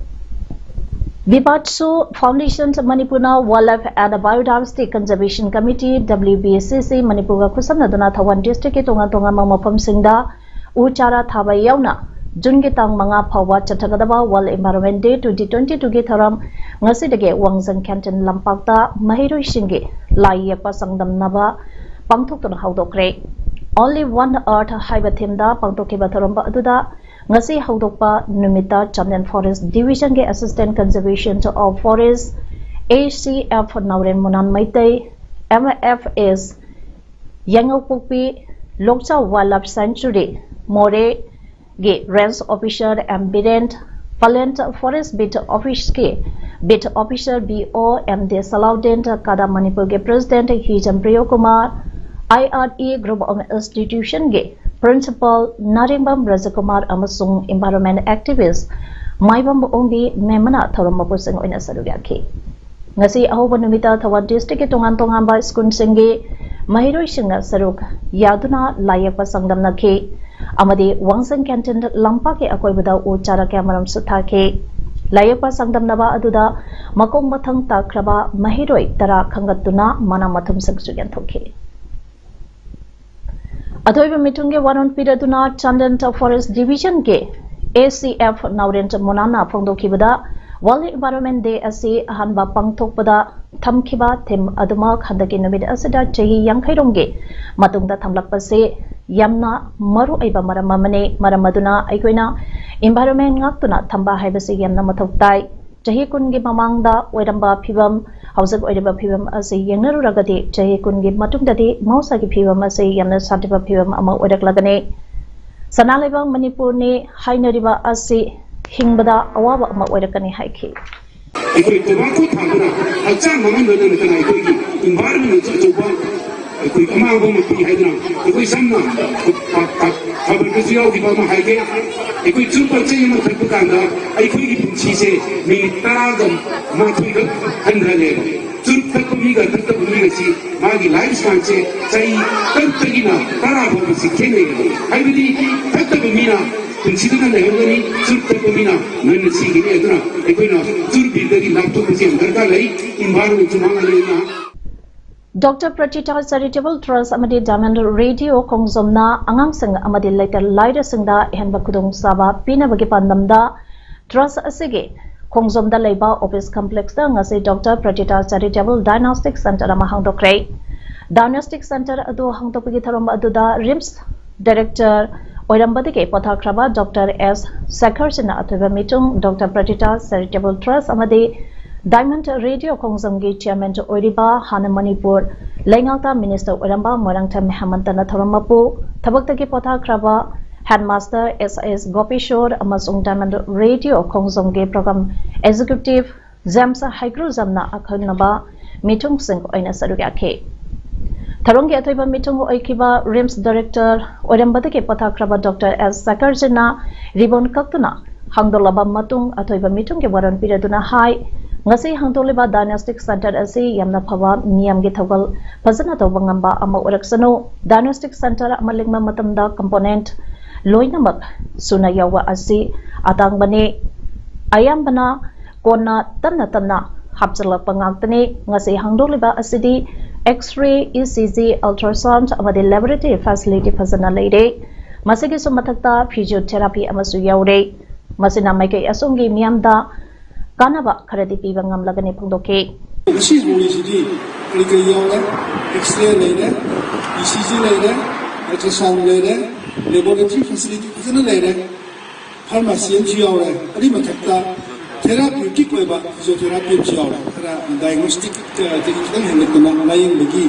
Vibatsu Foundation ꯃꯅꯤꯄꯨꯔꯅ Wildlife and Biodiversity Conservation Committee, W B C C, ꯃꯅꯤꯄꯨꯔꯒ ꯈꯨꯠꯁꯝꯅꯗꯨꯅ ꯊꯧꯕꯥꯜ district ꯀꯤ ꯇꯣꯉꯥꯟ ꯇꯣꯉꯥꯟꯕ ꯃꯐꯝꯁꯤꯡꯗ ꯎ ꯆꯥꯔꯥ ꯊꯥꯕ ꯌꯥꯎꯅ ꯖꯨꯟꯒꯤ ꯇꯥꯡ ꯃꯉꯥ ꯐꯥꯎꯕ ꯆꯠꯊꯒꯗꯕ World Environment Day twenty twenty-two ꯒꯤ ꯊꯧꯔꯝ ꯉꯁꯤꯗꯒꯤ ꯋꯥꯡꯖꯪ ꯀꯦꯟꯇꯤꯟ ꯂꯝꯄꯥꯛꯇ ꯃꯍꯩꯔꯣꯏꯁꯤꯡꯒꯤ ꯂꯥꯏ ꯌꯦꯛꯄ ꯆꯥꯡꯗꯝꯅꯕ ꯄꯥꯡꯊꯣꯛꯇꯨꯅ ꯍꯧꯗꯣꯛꯈ꯭ꯔꯦ꯫ Only One Earth ꯍꯥꯏꯕ theme ꯗ ꯄꯥꯡꯊꯣꯛꯈꯤꯕ ꯊꯧꯔꯝ ꯑꯗꯨꯗ ꯉꯁꯤ ꯍꯧꯗꯣꯛꯄ ꯅꯨꯃꯤꯠꯇ ꯆꯥꯟꯗꯦꯜ Forest Division ꯒꯤ Assistant Conservation of Forest, A C F, Naorem Munan Meitei, M F S, Yaingoupokpi Lokchao Wildlife Sanctuary, ꯃꯣꯔꯦꯒꯤ Range Officer M Biren, Pallel Forest Beat Office ꯀꯤ Beat Officer B O M D ꯁꯂꯥꯎꯗꯤꯟ, ꯀꯥꯗꯥ ꯃꯅꯤꯄꯨꯔꯒꯤ President Hijam ꯄ꯭ꯔꯤꯌꯣ Kumar, I R E Group of Institution ꯒꯤ Principal ꯅꯥꯔꯦꯡꯕꯝ ꯔꯥꯖꯀꯨꯃꯥꯔ ꯑꯃꯁꯨꯡ environment activist ꯃꯥꯏꯕꯝ ꯑꯣꯡꯕꯤ ꯃꯦꯝ ꯑꯃꯅ ꯊꯧꯔꯝ ꯃꯄꯨꯁꯤꯡ ꯑꯣꯏꯅ ꯁꯔꯨꯛ ꯌꯥꯈꯤ꯫ ꯉꯁꯤ ꯑꯍꯧꯕ ꯅꯨꯃꯤꯠꯇ ꯊꯧꯕꯥꯜ districtꯀꯤ ꯇꯣꯉꯥꯟ ꯇꯣꯉꯥꯟꯕ ꯁ꯭ꯀꯨꯜꯁꯤꯡꯒꯤ ꯃꯍꯩꯔꯣꯏꯁꯤꯡꯅ ꯁꯔꯨꯛ ꯌꯥꯗꯨꯅ ꯂꯥꯏ ꯌꯦꯛꯄ ꯆꯥꯡꯗꯝꯅꯈꯤ ꯑꯃꯗꯤ ꯋꯥꯡꯖꯤꯡ canteen ꯂꯝꯄꯥꯛꯀꯤ ꯑꯀꯣꯏꯕꯗ ꯎ ꯆꯥꯔꯥ ꯀꯌꯥꯃꯔꯨꯝꯁꯨ ꯊꯥꯈꯤ꯫ ꯂꯥꯏ ꯌꯦꯛꯄ ꯆꯥꯡꯗꯝꯅꯕ ꯑꯗꯨꯗ ꯃꯀꯣꯛ ꯃꯊꯪ ꯇꯥꯈ꯭ꯔꯕ ꯃꯍꯩꯔꯣꯏ ꯇꯔꯥ ꯈꯟꯒꯠꯇꯨꯅ ꯃꯅꯥ ꯃꯊꯨꯝꯁꯤꯡꯁꯨ ꯌꯦꯟꯊꯣꯛꯈꯤ꯫ ꯑꯊꯣꯏꯕ ꯃꯤꯊꯨꯡꯒꯤ ꯋꯥꯔꯣꯜ ꯄꯤꯔꯗꯨꯅ Chandel Forest Divisionꯒꯤ ACF ꯅꯥꯎꯔꯦꯟ ꯃꯣꯅꯥꯅ ꯐꯣꯡꯗꯣꯛꯈꯤꯕꯗ, World Environment Day ꯑꯁꯤ ꯑꯍꯥꯟꯕ ꯄꯥꯡꯊꯣꯛꯄꯗ ꯊꯝꯈꯤꯕ theme ꯑꯗꯨꯃꯛ ꯍꯟꯗꯛꯀꯤ ꯅꯨꯃꯤꯠ ꯑꯁꯤꯗ ꯆꯍꯤ ꯌꯥꯡꯈꯩ ꯔꯣꯝꯒꯤ ꯃꯇꯨꯡꯗ ꯊꯝꯂꯛꯄꯁꯤ ꯌꯥꯝꯅ ꯃꯔꯨ ꯑꯣꯏꯕ ꯃꯔꯝ ꯑꯃꯅꯤ꯫ ꯃꯔꯝ ꯑꯗꯨꯅ ꯑꯩꯈꯣꯏꯅ environment ꯉꯥꯛꯇꯨꯅ ꯊꯝꯕ ꯍꯥꯏꯕꯁꯤ ꯌꯥꯝꯅ ꯃꯊꯧ ꯇꯥꯏ꯫ ꯆꯍꯤ ꯀꯨꯟꯒꯤ ꯃꯃꯥꯡꯗ ꯑꯣꯏꯔꯝꯕ ꯐꯤꯕꯝ, ꯍꯧꯖꯤꯛ ꯑꯣꯏꯔꯤꯕ ꯐꯤꯕꯝ ꯑꯁꯤ ꯌꯦꯡꯅꯔꯨꯔꯒꯗꯤ, ꯆꯍꯤ ꯀꯨꯟꯒꯤ ꯃꯇꯨꯡꯗꯗꯤ ꯃꯍꯧꯁꯥꯒꯤ ꯐꯤꯕꯝ ꯑꯁꯤ ꯌꯥꯝꯅ ꯁꯥꯊꯤꯕ ꯐꯤꯕꯝ ꯑꯃ ꯑꯣꯏꯔꯛꯂꯒꯅꯤ꯫ ꯁꯅꯥ ꯂꯩꯕꯥꯛ ꯃꯅꯤꯄꯨꯔꯅꯤ ꯍꯥꯏꯅꯔꯤꯕ ꯑꯁꯤ ꯍꯤꯡꯕꯗ ꯑꯋꯥꯕ ꯑꯃ ꯑꯣꯏꯔꯛꯀꯅꯤ ꯍꯥꯏꯈꯤ꯫ ꯑꯩꯈꯣꯏ ꯇꯣꯕꯥꯀꯣ ꯊꯥꯗꯨꯅ ꯍꯛꯆꯥꯡ ꯃꯥꯡꯍꯟꯕꯗ ꯅꯠꯇꯅ ꯑꯩꯈꯣꯏꯒꯤ environmentꯁꯨ ꯑꯆꯧꯕ ꯑꯩꯈꯣꯏ ꯑꯃꯥꯡꯕ ꯑꯃ ꯄꯤ ꯍꯥꯏꯗꯨꯅ, ꯑꯩꯈꯣꯏ ꯁꯝꯅ ꯈꯕꯔꯗꯁꯨ ꯌꯥꯎꯈꯤꯕ ꯑꯃ ꯍꯥꯏꯒꯦ꯫ ꯑꯩꯈꯣꯏ ꯆꯨꯔꯨꯞ ꯄꯥꯛꯆꯩ ꯑꯃ ꯊꯛꯄ ꯀꯥꯟꯗ ꯑꯩꯈꯣꯏꯒꯤ ꯄꯨꯟꯁꯤꯁꯦ ꯃꯤꯅꯤꯠ ꯇꯔꯥꯒ ꯃꯥꯊꯣꯏꯈꯛ ꯍꯟꯊꯔꯦꯕ꯫ ꯆꯨꯔꯨꯞ ꯊꯛꯄ ꯃꯤꯒ ꯊꯛꯇꯕ ꯃꯤꯒꯁꯤ ꯃꯥꯒꯤ life spanꯁꯦ ꯆꯍꯤ ꯇꯔꯨꯛꯇꯒꯤꯅ ꯇꯔꯥ ꯐꯥꯎꯕꯁꯤ ꯈꯦꯠꯅꯩꯌꯦꯕ꯫ ꯍꯥꯏꯕꯗꯤ ꯊꯛꯇꯕ ꯃꯤꯅ ꯄꯨꯟꯁꯤꯗꯨꯅ ꯂꯩꯍꯧꯒꯅꯤ, ꯆꯨꯔꯨꯞ ꯊꯛꯄ ꯃꯤꯅ ꯉꯟꯅ ꯁꯤꯒꯅꯤ꯫ ꯑꯗꯨꯅ ꯑꯩꯈꯣꯏꯅ ꯆꯨꯔꯨꯞ ꯕꯤꯔꯗꯒꯤ ꯂꯥꯞꯊꯣꯛꯄꯁꯤ ꯌꯥꯝ ꯗꯔꯀꯥꯔ ꯂꯩ꯫ Environmentꯁꯨ ꯃꯥꯡꯍꯜꯂꯦ꯫ ꯑꯗꯨꯅ Doctor Pratita Charitable Trust ꯑꯃꯗꯤ Diamond Radio ꯈꯣꯡꯖꯣꯝꯅ ꯑꯉꯥꯡꯁꯤꯡ ꯑꯃꯗꯤ ꯂꯩꯇ ꯂꯥꯏꯔꯁꯤꯡꯗ ꯑꯍꯦꯟꯕ ꯈꯨꯗꯣꯡꯆꯥꯕ ꯄꯤꯅꯕꯒꯤ ꯄꯥꯟꯗꯝꯗ trust ꯑꯁꯤꯒꯤ ꯈꯣꯡꯖꯣꯝꯗ ꯂꯩꯕ office complexꯇ ꯉꯁꯤ Doctor Pratita Charitable Diagnostic Center ꯑꯃ ꯍꯥꯡꯗꯣꯛꯈ꯭ꯔꯦ꯫ Diagnostic Center ꯑꯗꯨ ꯍꯥꯡꯗꯣꯛꯄꯒꯤ ꯊꯧꯔꯝ ꯑꯗꯨꯗ RIMS director ꯑꯣꯏꯔꯝꯕꯗꯒꯤ ꯄꯣꯊꯥꯈ꯭ꯔꯕ Doctor S Sekhar ꯁꯤꯡꯅ ꯑꯊꯣꯏꯕ ꯃꯤꯊꯨꯡ, Doctor Pratita Charitable Trust ꯑꯃꯗꯤ Diamond Radio ꯈꯣꯡꯖꯣꯝꯒꯤ chairman ꯑꯣꯏꯔꯤꯕ ꯍꯥꯟꯅ ꯃꯅꯤꯄꯨꯔ ꯂꯩꯉꯥꯛꯇ minister ꯑꯣꯏꯔꯝꯕ ꯃꯣꯏꯔꯥꯡꯊꯦꯝ ꯍꯦꯃꯟꯇꯅ ꯊꯧꯔꯝ ꯃꯄꯨ, ꯊꯕꯛꯇꯒꯤ ꯄꯣꯊꯥꯈ꯭ꯔꯕ headmaster S S ꯒꯣꯄꯤꯁꯣꯔ ꯑꯃꯁꯨꯡ Diamond Radio ꯈꯣꯡꯖꯣꯝꯒꯤ program executive ꯖꯦꯝꯁ ꯍꯩꯒ꯭ꯔꯨꯖꯝꯅ ꯑꯈꯟꯅꯕ ꯃꯤꯊꯨꯡꯁꯤꯡ ꯑꯣꯏꯅ ꯁꯔꯨꯛ ꯌꯥꯈꯤ꯫ ꯊꯧꯔꯝꯒꯤ ꯑꯊꯣꯏꯕ ꯃꯤꯊꯨꯡ ꯑꯣꯏꯈꯤꯕ ꯔꯤꯝꯁ ꯗꯥꯏꯔꯦꯛꯇꯔ ꯑꯣꯏꯔꯝꯕꯗꯒꯤ ꯄꯣꯊꯥꯈ꯭ꯔꯕ ꯗꯣꯛꯇꯔ ꯑꯦꯁ ꯁꯀꯔꯖꯤꯅ ꯔꯤꯕꯣꯟ ꯀꯛꯇꯨꯅ ꯍꯥꯡꯗꯣꯛꯂꯕ ꯃꯇꯨꯡ ꯑꯊꯣꯏꯕ ꯃꯤꯊꯨꯡꯒꯤ ꯋꯥꯔꯣꯜ ꯄꯤꯔꯗꯨꯅ ꯍꯥꯏ, ꯉꯁꯤ ꯍꯥꯡꯗꯣꯛꯂꯤꯕ ꯗꯥꯏꯒꯅꯣꯁꯇꯤꯛ ꯁꯦꯟꯇꯔ ꯑꯁꯤ ꯌꯥꯝꯅ ꯐꯕ ꯃꯤꯌꯥꯝꯒꯤ ꯊꯧꯒꯜ ꯐꯖꯅ ꯇꯧꯕ ꯉꯝꯕ ꯑꯃ ꯑꯣꯏꯔꯛꯁꯅꯨ꯫ ꯗꯥꯏꯒꯅꯣꯁꯇꯤꯛ ꯁꯦꯟꯇꯔ ꯑꯃ ꯂꯤꯡꯕ ꯃꯇꯝꯗ ꯀꯝꯄꯣꯅꯦꯟꯠ ꯂꯣꯏꯅꯃꯛ ꯁꯨꯅ ꯌꯥꯎꯕ ꯑꯁꯤ ꯑꯇꯥꯡꯕꯅꯤ꯫ ꯑꯌꯥꯝꯕꯅ ꯀꯣꯟꯅ ꯇꯞꯅ ꯇꯞꯅ ꯍꯥꯞꯆꯤꯜꯂꯛꯄ ꯉꯥꯛꯇꯅꯤ꯫ ꯉꯁꯤ ꯍꯥꯡꯗꯣꯛꯂꯤꯕ ꯑꯁꯤꯗꯤ X-ray, E C G, ultrasound ꯑꯃꯗꯤ laboratory facility ꯐꯖꯅ ꯂꯩꯔꯦ꯫ ꯃꯁꯤꯒꯤꯁꯨ ꯃꯊꯛꯇ physiotherapy ꯑꯃꯁꯨ ꯌꯥꯎꯔꯦ꯫ ꯃꯁꯤꯅ ꯃꯥꯏꯀꯩ ꯑꯁꯣꯝꯒꯤ ꯃꯤꯌꯥꯝꯗ ꯀꯥꯟꯅꯕ ꯈꯔꯗꯤ ꯄꯤꯕ ꯉꯝꯂꯒꯅꯤ ꯐꯣꯡꯗꯣꯛꯈꯤ꯫ ꯉꯁꯤ ꯍꯧꯔꯤꯁꯤꯗꯤ ꯀꯔꯤ ꯀꯔꯤ ꯌꯥꯎꯔꯦ? X-ray ꯂꯩꯔꯦ, E C G ꯂꯩꯔꯦ, ultrasound ꯂꯩꯔꯦ, laboratory facility ꯐꯖꯅ ꯂꯩꯔꯦ, pharmacy ꯑꯃꯁꯨ ꯌꯥꯎꯔꯦ꯫ ꯑꯗꯨꯒꯤ ꯃꯊꯛꯇ therapeutic ꯑꯣꯏꯕ physiotherapy ꯑꯃꯁꯨ ꯌꯥꯎꯔꯦ꯫ ꯈꯔ diagnostic, ꯑ, ꯇꯒꯤ ꯈꯤꯇꯪ ꯍꯦꯟꯒꯠꯇꯅ ꯂꯥꯌꯦꯡꯕꯒꯤ,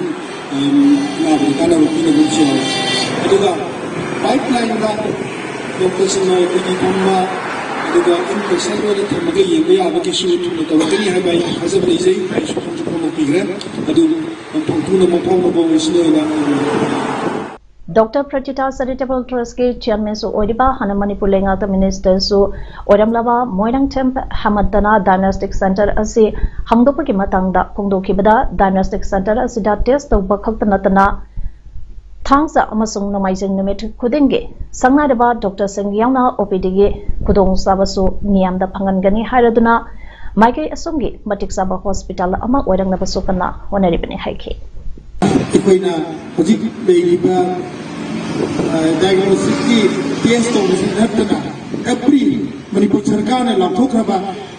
ꯎꯝ, ꯑꯅꯥꯕꯗ ꯀꯥꯟꯅꯕ ꯄꯤꯅꯕ ꯑꯃꯁꯨ ꯌꯥꯎꯔꯦ꯫ ꯑꯗꯨꯒ pipeline ꯗ ꯗꯣꯛꯇꯔꯁꯤꯡꯅ ꯑꯩꯈꯣꯏꯒꯤ ꯐꯝꯕ, ꯑꯗꯨꯒ inpatient ꯑꯣꯏꯅ ꯊꯝꯃꯒ ꯌꯦꯡꯕ ꯌꯥꯕꯒꯤꯁꯨ ꯊꯨꯅ ꯇꯧꯔꯛꯀꯅꯤ ꯍꯥꯏꯕ ꯑꯩ ꯊꯥꯖꯕ ꯂꯩꯖꯩ꯫ ꯑꯩꯁꯨ ꯐꯣꯡꯁꯨ ꯐꯣꯡꯗꯣꯛꯄꯤꯈ꯭ꯔꯦ꯫ ꯑꯗꯨ ꯃꯄꯨꯡ ꯊꯨꯅ ꯃꯥꯏꯄꯥꯛꯅꯕ ꯑꯣꯏꯁꯅꯨ ꯍꯥꯏꯅ ꯗꯣꯛꯇꯔ ꯄ꯭ꯔꯇꯤꯇꯥ ꯆꯦꯔꯤꯇꯦꯕꯜ ꯇ꯭ꯔꯁꯀꯤ ꯆꯤꯌꯔꯃꯦꯟꯁꯨ ꯑꯣꯏꯔꯤꯕ, ꯍꯥꯟꯅ ꯃꯅꯤꯄꯨꯔ ꯂꯩꯉꯥꯛꯇ ꯃꯤꯅꯤꯁꯇꯔꯁꯨ ꯑꯣꯏꯔꯝꯂꯕ ꯃꯣꯏꯔꯥꯡꯊꯦꯝ ꯍꯦꯃꯟꯇꯅ diagnostic center ꯑꯁꯤ ꯍꯥꯡꯗꯣꯛꯄꯒꯤ ꯃꯇꯥꯡꯗ ꯐꯣꯡꯗꯣꯛꯈꯤꯕꯗ, diagnostic center ꯑꯁꯤꯗ test ꯇꯧꯕ ꯈꯛꯇ ꯅꯠꯇꯅ ꯊꯥꯡꯖ ꯑꯃꯁꯨꯡ ꯅꯣꯡꯃꯥꯏꯖꯤꯡ ꯅꯨꯃꯤꯠ ꯈꯨꯗꯤꯡꯒꯤ ꯁꯪꯅꯥꯏꯔꯕ ꯗꯣꯛꯇꯔꯁꯤꯡ ꯌꯥꯎꯅ O P D ꯒꯤ ꯈꯨꯗꯣꯡꯆꯥꯕꯁꯨ ꯃꯤꯌꯥꯝꯗ ꯐꯪꯍꯟꯒꯅꯤ ꯍꯥꯏꯔꯗꯨꯅ, ꯃꯥꯏꯀꯩ ꯑꯁꯣꯝꯒꯤ ꯃꯇꯤꯛ ꯆꯥꯕ ꯍꯣꯁꯄꯤꯇꯥꯜ ꯑꯃ ꯑꯣꯏꯔꯛꯅꯕꯁꯨ ꯀꯟꯅ ꯍꯣꯠꯅꯔꯤꯕꯅꯤ ꯍꯥꯏꯈꯤ꯫ ꯑꯩꯈꯣꯏꯅ ꯍꯧꯖꯤꯛ ꯂꯩꯔꯤꯕ, ꯑ, diagnostic ꯀꯤ test ꯇꯧꯕꯁꯤ ꯅꯠꯇꯅ every ꯃꯅꯤꯄꯨꯔ ꯁꯔꯀꯥꯔꯅ ꯂꯥꯎꯊꯣꯛꯈ꯭ꯔꯕ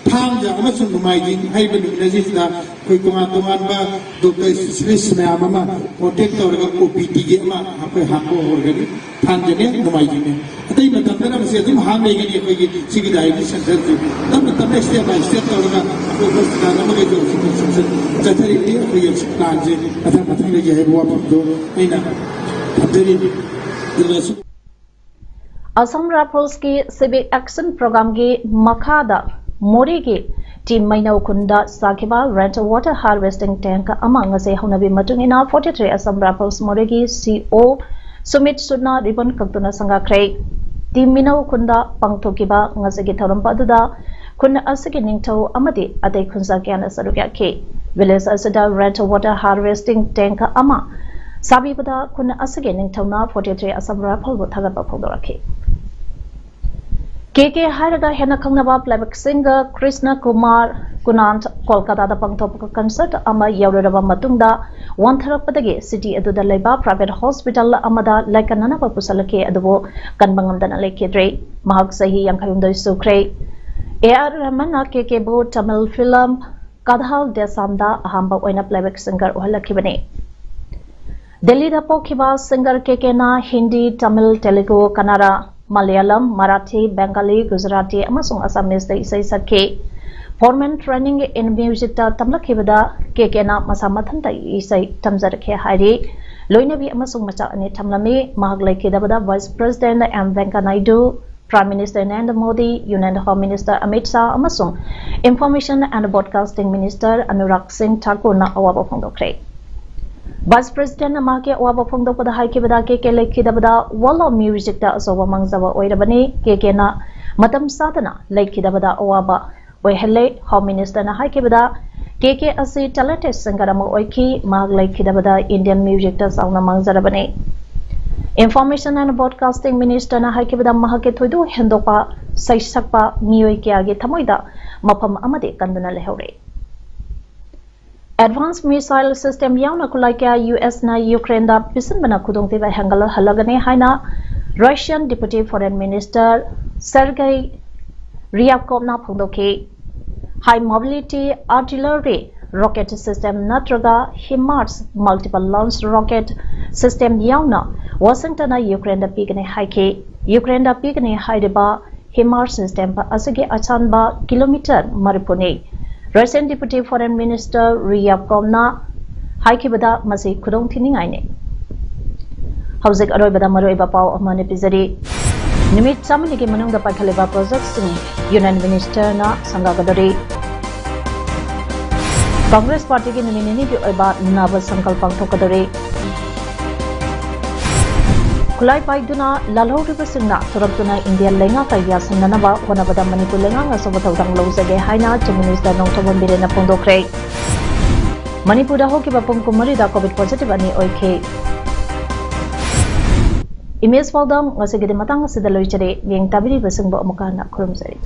ꯊꯥꯡꯖ ꯑꯃꯁꯨꯡ ꯅꯣꯡꯃꯥꯏꯖꯤꯡ ꯍꯥꯏꯕ ꯅꯨꯃꯤꯠ ꯑꯁꯤꯗ ꯑꯩꯈꯣꯏ ꯇꯣꯉꯥꯟ ꯇꯣꯉꯥꯟꯕ ꯗꯣꯛꯇꯔ specialist ꯃꯌꯥꯝ ꯑꯃ contact ꯇꯧꯔꯒ O P D ꯒꯤ ꯑꯃ ꯑꯩꯈꯣꯏ ꯍꯥꯡꯕ ꯍꯧꯔꯒꯅꯤ꯫ ꯊꯥꯡꯖꯅꯦ, ꯅꯣꯡꯃꯥꯏꯖꯤꯡꯅꯦ꯫ ꯑꯇꯩ ꯃꯇꯝꯗꯅ ꯃꯁꯤ ꯑꯗꯨꯝ ꯍꯥꯡ ꯂꯩꯒꯅꯤ꯫ ꯑꯩꯈꯣꯏꯒꯤ ꯁꯤꯒꯤ dialysis center ꯁꯤ ꯇꯞꯅ ꯇꯞꯅ step by step ꯇꯧꯔꯒ ꯑꯩꯈꯣꯏ ꯍꯣꯁꯄꯤꯇꯥꯜ ꯑꯃꯒ ꯍꯧꯖꯤꯛ construction ꯆꯠꯊꯔꯤꯕꯅꯤ꯫ ꯑꯩꯈꯣꯏꯒꯤ ꯍꯧꯖꯤꯛ plan ꯁꯦ ꯃꯊꯪ ꯃꯊꯪ ꯂꯩꯒꯦ ꯍꯥꯏꯕ ꯋꯥꯐꯝꯗꯣ ꯑꯩꯅ ꯊꯝꯖꯔꯤꯅꯤ꯫ ꯑꯗꯨꯅꯁꯨ Assam Rifles ꯀꯤ Civic Action Program ꯒꯤ ꯃꯈꯥꯗ ꯃꯣꯔꯦꯒꯤ ꯇꯤꯝ ꯃꯩꯅꯧ ꯈꯨꯟꯗ ꯁꯥꯈꯤꯕ rain water harvesting tank ꯑꯃ ꯉꯁꯤ ꯍꯧꯅꯕꯤ ꯃꯇꯨꯡ ꯏꯟꯅ forty three Assam Rifles ꯃꯣꯔꯦꯒꯤ C O ꯁꯨꯃꯤꯠ ꯁꯨꯠꯅ ribbon ꯀꯛꯇꯨꯅ ꯁꯪꯒꯥꯈ꯭ꯔꯦ꯫ ꯇꯤꯝ ꯃꯤꯅꯧ ꯈꯨꯟꯗ ꯄꯥꯡꯊꯣꯛꯈꯤꯕ ꯉꯁꯤꯒꯤ ꯊꯧꯔꯝ ꯑꯗꯨꯗ ꯈꯨꯟ ꯑꯁꯤꯒꯤ ꯅꯤꯡꯊꯧ ꯑꯃꯗꯤ ꯑꯇꯩ ꯈꯨꯟꯖꯥ ꯀꯌꯥꯅ ꯁꯔꯨꯛ ꯌꯥꯈꯤ꯫ Village ꯑꯁꯤꯗ rain water harvesting tank ꯑꯃ ꯁꯥꯕꯤꯕꯗ ꯈꯨꯟ ꯑꯁꯤꯒꯤ ꯅꯤꯡꯊꯧꯅ forty three Assam Riflesꯕꯨ ꯊꯥꯒꯠꯄ ꯐꯣꯡꯗꯣꯔꯛꯈꯤ꯫ ꯀꯦ ꯀꯦ ꯍꯥꯏꯔꯒ ꯍꯦꯟꯅ ꯈꯪꯅꯕ playback singer ꯀ꯭ꯔꯤꯁꯅ ꯀꯨꯃꯥꯔ ꯀꯨꯅꯥꯟ ꯀꯣꯜꯀꯥꯇꯥꯗ ꯄꯥꯡꯊꯣꯛꯄ concert ꯑꯃ ꯌꯧꯔꯨꯔꯕ ꯃꯇꯨꯡꯗ ꯋꯥꯟꯊꯔꯛꯄꯗꯒꯤ city ꯑꯗꯨꯗ ꯂꯩꯕ private hospital ꯑꯃꯗ ꯂꯥꯏꯀꯠꯅꯅꯕ ꯄꯨꯁꯜꯂꯛꯈꯤ, ꯑꯗꯨꯕꯨ ꯀꯟꯕ ꯉꯝꯗꯅ ꯂꯩꯈꯤꯗ꯭ꯔꯦ꯫ ꯃꯍꯥꯛ ꯆꯍꯤ ꯌꯥꯡꯈꯩ ꯍꯨꯝꯗꯣꯏ ꯁꯨꯈ꯭ꯔꯦ꯫ ꯑꯦ ꯑꯥꯔ ꯔꯍꯃꯟꯅ ꯀꯦ ꯀꯦꯕꯨ ꯇꯃꯤꯜ film ꯀꯥꯗꯥꯜ ꯗꯦꯁꯥꯝꯗ ꯑꯍꯥꯟꯕ ꯑꯣꯏꯅ playback singer ꯑꯣꯏꯍꯜꯂꯛꯈꯤꯕꯅꯤ꯫ ꯗꯦꯜꯂꯤꯗ ꯄꯣꯛꯈꯤꯕ singer ꯀꯦ ꯀꯦꯅ ꯍꯤꯟꯗꯤ, ꯇꯃꯤꯜ, ꯇꯦꯂꯨꯒꯨ, ꯀꯟꯅꯔ, ꯃꯂꯌꯥꯂꯝ, ꯃꯔꯥꯊꯤ, ꯕꯦꯡꯒꯥꯂꯤ, ꯒꯨꯖꯔꯥꯇꯤ ꯑꯃꯁꯨꯡ ꯑꯁꯥꯃꯤꯁꯇ ꯏꯁꯩ ꯁꯛꯈꯤ꯫ Formal training in musicꯇ ꯇꯝꯂꯛꯈꯤꯕꯗ ꯀꯦ ꯀꯦꯅ ꯃꯁꯥ ꯃꯊꯟꯇ ꯏꯁꯩ ꯇꯝꯖꯔꯛꯈꯤ ꯍꯥꯏꯔꯤ꯫ ꯂꯣꯏꯅꯕꯤ ꯑꯃꯁꯨꯡ ꯃꯆꯥ ꯑꯅꯤ ꯊꯝꯂꯝꯃꯤ꯫ ꯃꯍꯥꯛ ꯂꯩꯈꯤꯗꯕꯗ Vice President M Venkaiah Naidu, Prime Minister Narendra Modi, Union Home Minister Amit Shah ꯑꯃꯁꯨꯡ Information and Broadcasting Minister Anurag Singh ꯊꯥꯀꯨꯔꯅ ꯑꯋꯥꯕ ꯐꯣꯡꯗꯣꯛꯈ꯭ꯔꯦ꯫ Vice Presidentꯅ ꯃꯍꯥꯛꯀꯤ ꯑꯋꯥꯕ ꯐꯣꯡꯗꯣꯛꯄꯗ ꯍꯥꯏꯈꯤꯕꯗ, ꯀꯦ ꯀꯦ ꯂꯩꯈꯤꯗꯕꯗ World of Musicꯇ ꯑꯆꯧꯕ ꯃꯥꯡꯖꯕ ꯑꯣꯏꯔꯕꯅꯤ꯫ ꯀꯦ ꯀꯦꯅ ꯃꯇꯝ ꯆꯥꯗꯅ ꯂꯩꯈꯤꯗꯕꯗ ꯑꯋꯥꯕ ꯑꯣꯏꯍꯜꯂꯦ꯫ Home Ministerꯅ ꯍꯥꯏꯈꯤꯕꯗ, ꯀꯦ ꯀꯦ ꯑꯁꯤ talented singer ꯑꯃ ꯑꯣꯏꯈꯤ꯫ ꯃꯍꯥꯛ ꯂꯩꯈꯤꯗꯕꯗ Indian musicꯇ ꯆꯥꯎꯅ ꯃꯥꯡꯖꯔꯕꯅꯤ꯫ Information and Broadcasting Ministerꯅ ꯍꯥꯏꯈꯤꯕꯗ, ꯃꯍꯥꯛꯀꯤ ꯊꯣꯏꯗꯣꯛ ꯍꯦꯟꯗꯣꯛꯄ ꯁꯩꯁꯛꯄ ꯃꯤꯑꯣꯏ ꯀꯌꯥꯒꯤ ꯊꯃꯣꯏꯗ ꯃꯐꯝ ꯑꯃꯗꯤ ꯀꯟꯗꯨꯅ ꯂꯩꯍꯧꯔꯦ꯫ Advanced missile system ꯌꯥꯎꯅ ꯈꯨꯠꯂꯥꯏ ꯀꯌꯥ ꯌꯨ ꯑꯦꯁꯅ ꯌꯨꯀ꯭ꯔꯦꯟꯗ ꯄꯤꯁꯤꯟꯕꯅ ꯈꯨꯗꯣꯡꯊꯤꯕ ꯍꯦꯟꯒꯠꯍꯜꯂꯒꯅꯤ ꯍꯥꯏꯅ Russian Deputy Foreign Minister Sergei Ryabkovꯅ ꯐꯣꯡꯗꯣꯛꯈꯤ꯫ High mobility artillery rocket system ꯅꯠꯇ꯭ꯔꯒ HIMARS multiple launch rocket system ꯌꯥꯎꯅ ꯋꯥꯁꯤꯡꯇꯟꯅ ꯌꯨꯀ꯭ꯔꯦꯟꯗ ꯄꯤꯒꯅꯤ ꯍꯥꯏꯈꯤ꯫ ꯌꯨꯀ꯭ꯔꯦꯟꯗ ꯄꯤꯒꯅꯤ ꯍꯥꯏꯔꯤꯕ HIMARS system ꯑꯁꯤꯒꯤ ꯑꯁꯥꯡꯕ ꯀꯤꯂꯣꯃꯤꯇꯔ ꯃꯔꯤꯐꯨꯅꯤ꯫ Russian Deputy Foreign Minister Ryabkovꯅ ꯍꯥꯏꯈꯤꯕꯗ, ꯃꯁꯤ ꯈꯨꯗꯣꯡꯊꯤꯅꯤꯡꯉꯥꯏꯅꯤ꯫ ꯍꯧꯖꯤꯛ ꯑꯔꯣꯏꯕꯗ ꯃꯔꯨꯑꯣꯏꯕ ꯄꯥꯎ ꯑꯃ ꯄꯤꯖꯔꯤ꯫ ꯅꯨꯃꯤꯠ ꯆꯥꯝꯃꯔꯤꯒꯤ ꯃꯅꯨꯡꯗ ꯄꯥꯏꯈꯠꯂꯤꯕ projectꯁꯤꯡ Union Ministerꯅ ꯁꯪꯒꯥꯒꯗꯧꯔꯤ꯫ ꯀꯪꯒ꯭ꯔꯦꯁ ꯄꯥꯔꯇꯤꯒꯤ ꯅꯨꯃꯤꯠ ꯅꯤꯅꯤꯒꯤ ꯑꯣꯏꯕ ꯅꯕ ꯁꯪꯀꯜ ꯄꯥꯡꯊꯣꯛꯀꯗꯧꯔꯤ꯫ ꯈꯨꯠꯂꯥꯏ ꯄꯥꯏꯗꯨꯅ ꯂꯥꯜꯍꯧꯔꯤꯕꯁꯤꯡꯅ ꯊꯣꯔꯛꯇꯨꯅ ꯏꯟꯗꯤꯌꯥ ꯂꯩꯉꯥꯛꯀ ꯌꯥꯁꯤꯟꯅꯅꯕ ꯍꯣꯠꯅꯕꯗ ꯃꯅꯤꯄꯨꯔ ꯂꯩꯉꯥꯛꯅ ꯑꯆꯧꯕ ꯊꯧꯗꯥꯡ ꯂꯧꯖꯒꯦ ꯍꯥꯏꯅ Chief Minister ꯅꯣꯡꯊꯣꯝꯕꯝ ꯕꯤꯔꯦꯟꯅ ꯐꯣꯡꯗꯣꯛꯈ꯭ꯔꯦ꯫ ꯃꯅꯤꯄꯨꯔꯗ ꯍꯧꯈꯤꯕ ꯄꯨꯡ ꯀꯨꯟꯃꯔꯤꯗ COVID positive ꯑꯅꯤ ꯑꯣꯏꯈꯤ꯫ Image ꯄꯥꯎꯗꯝ ꯉꯁꯤꯒꯤꯗꯤ ꯃꯇꯥꯡ ꯑꯁꯤꯗ ꯂꯣꯏꯖꯔꯦ꯫ ꯌꯦꯡ ꯇꯥꯕꯤꯔꯤꯕꯁꯤꯡꯕꯨ ꯑꯃꯨꯛꯀ ꯍꯟꯅ ꯈꯨꯔꯨꯝꯖꯔꯤ꯫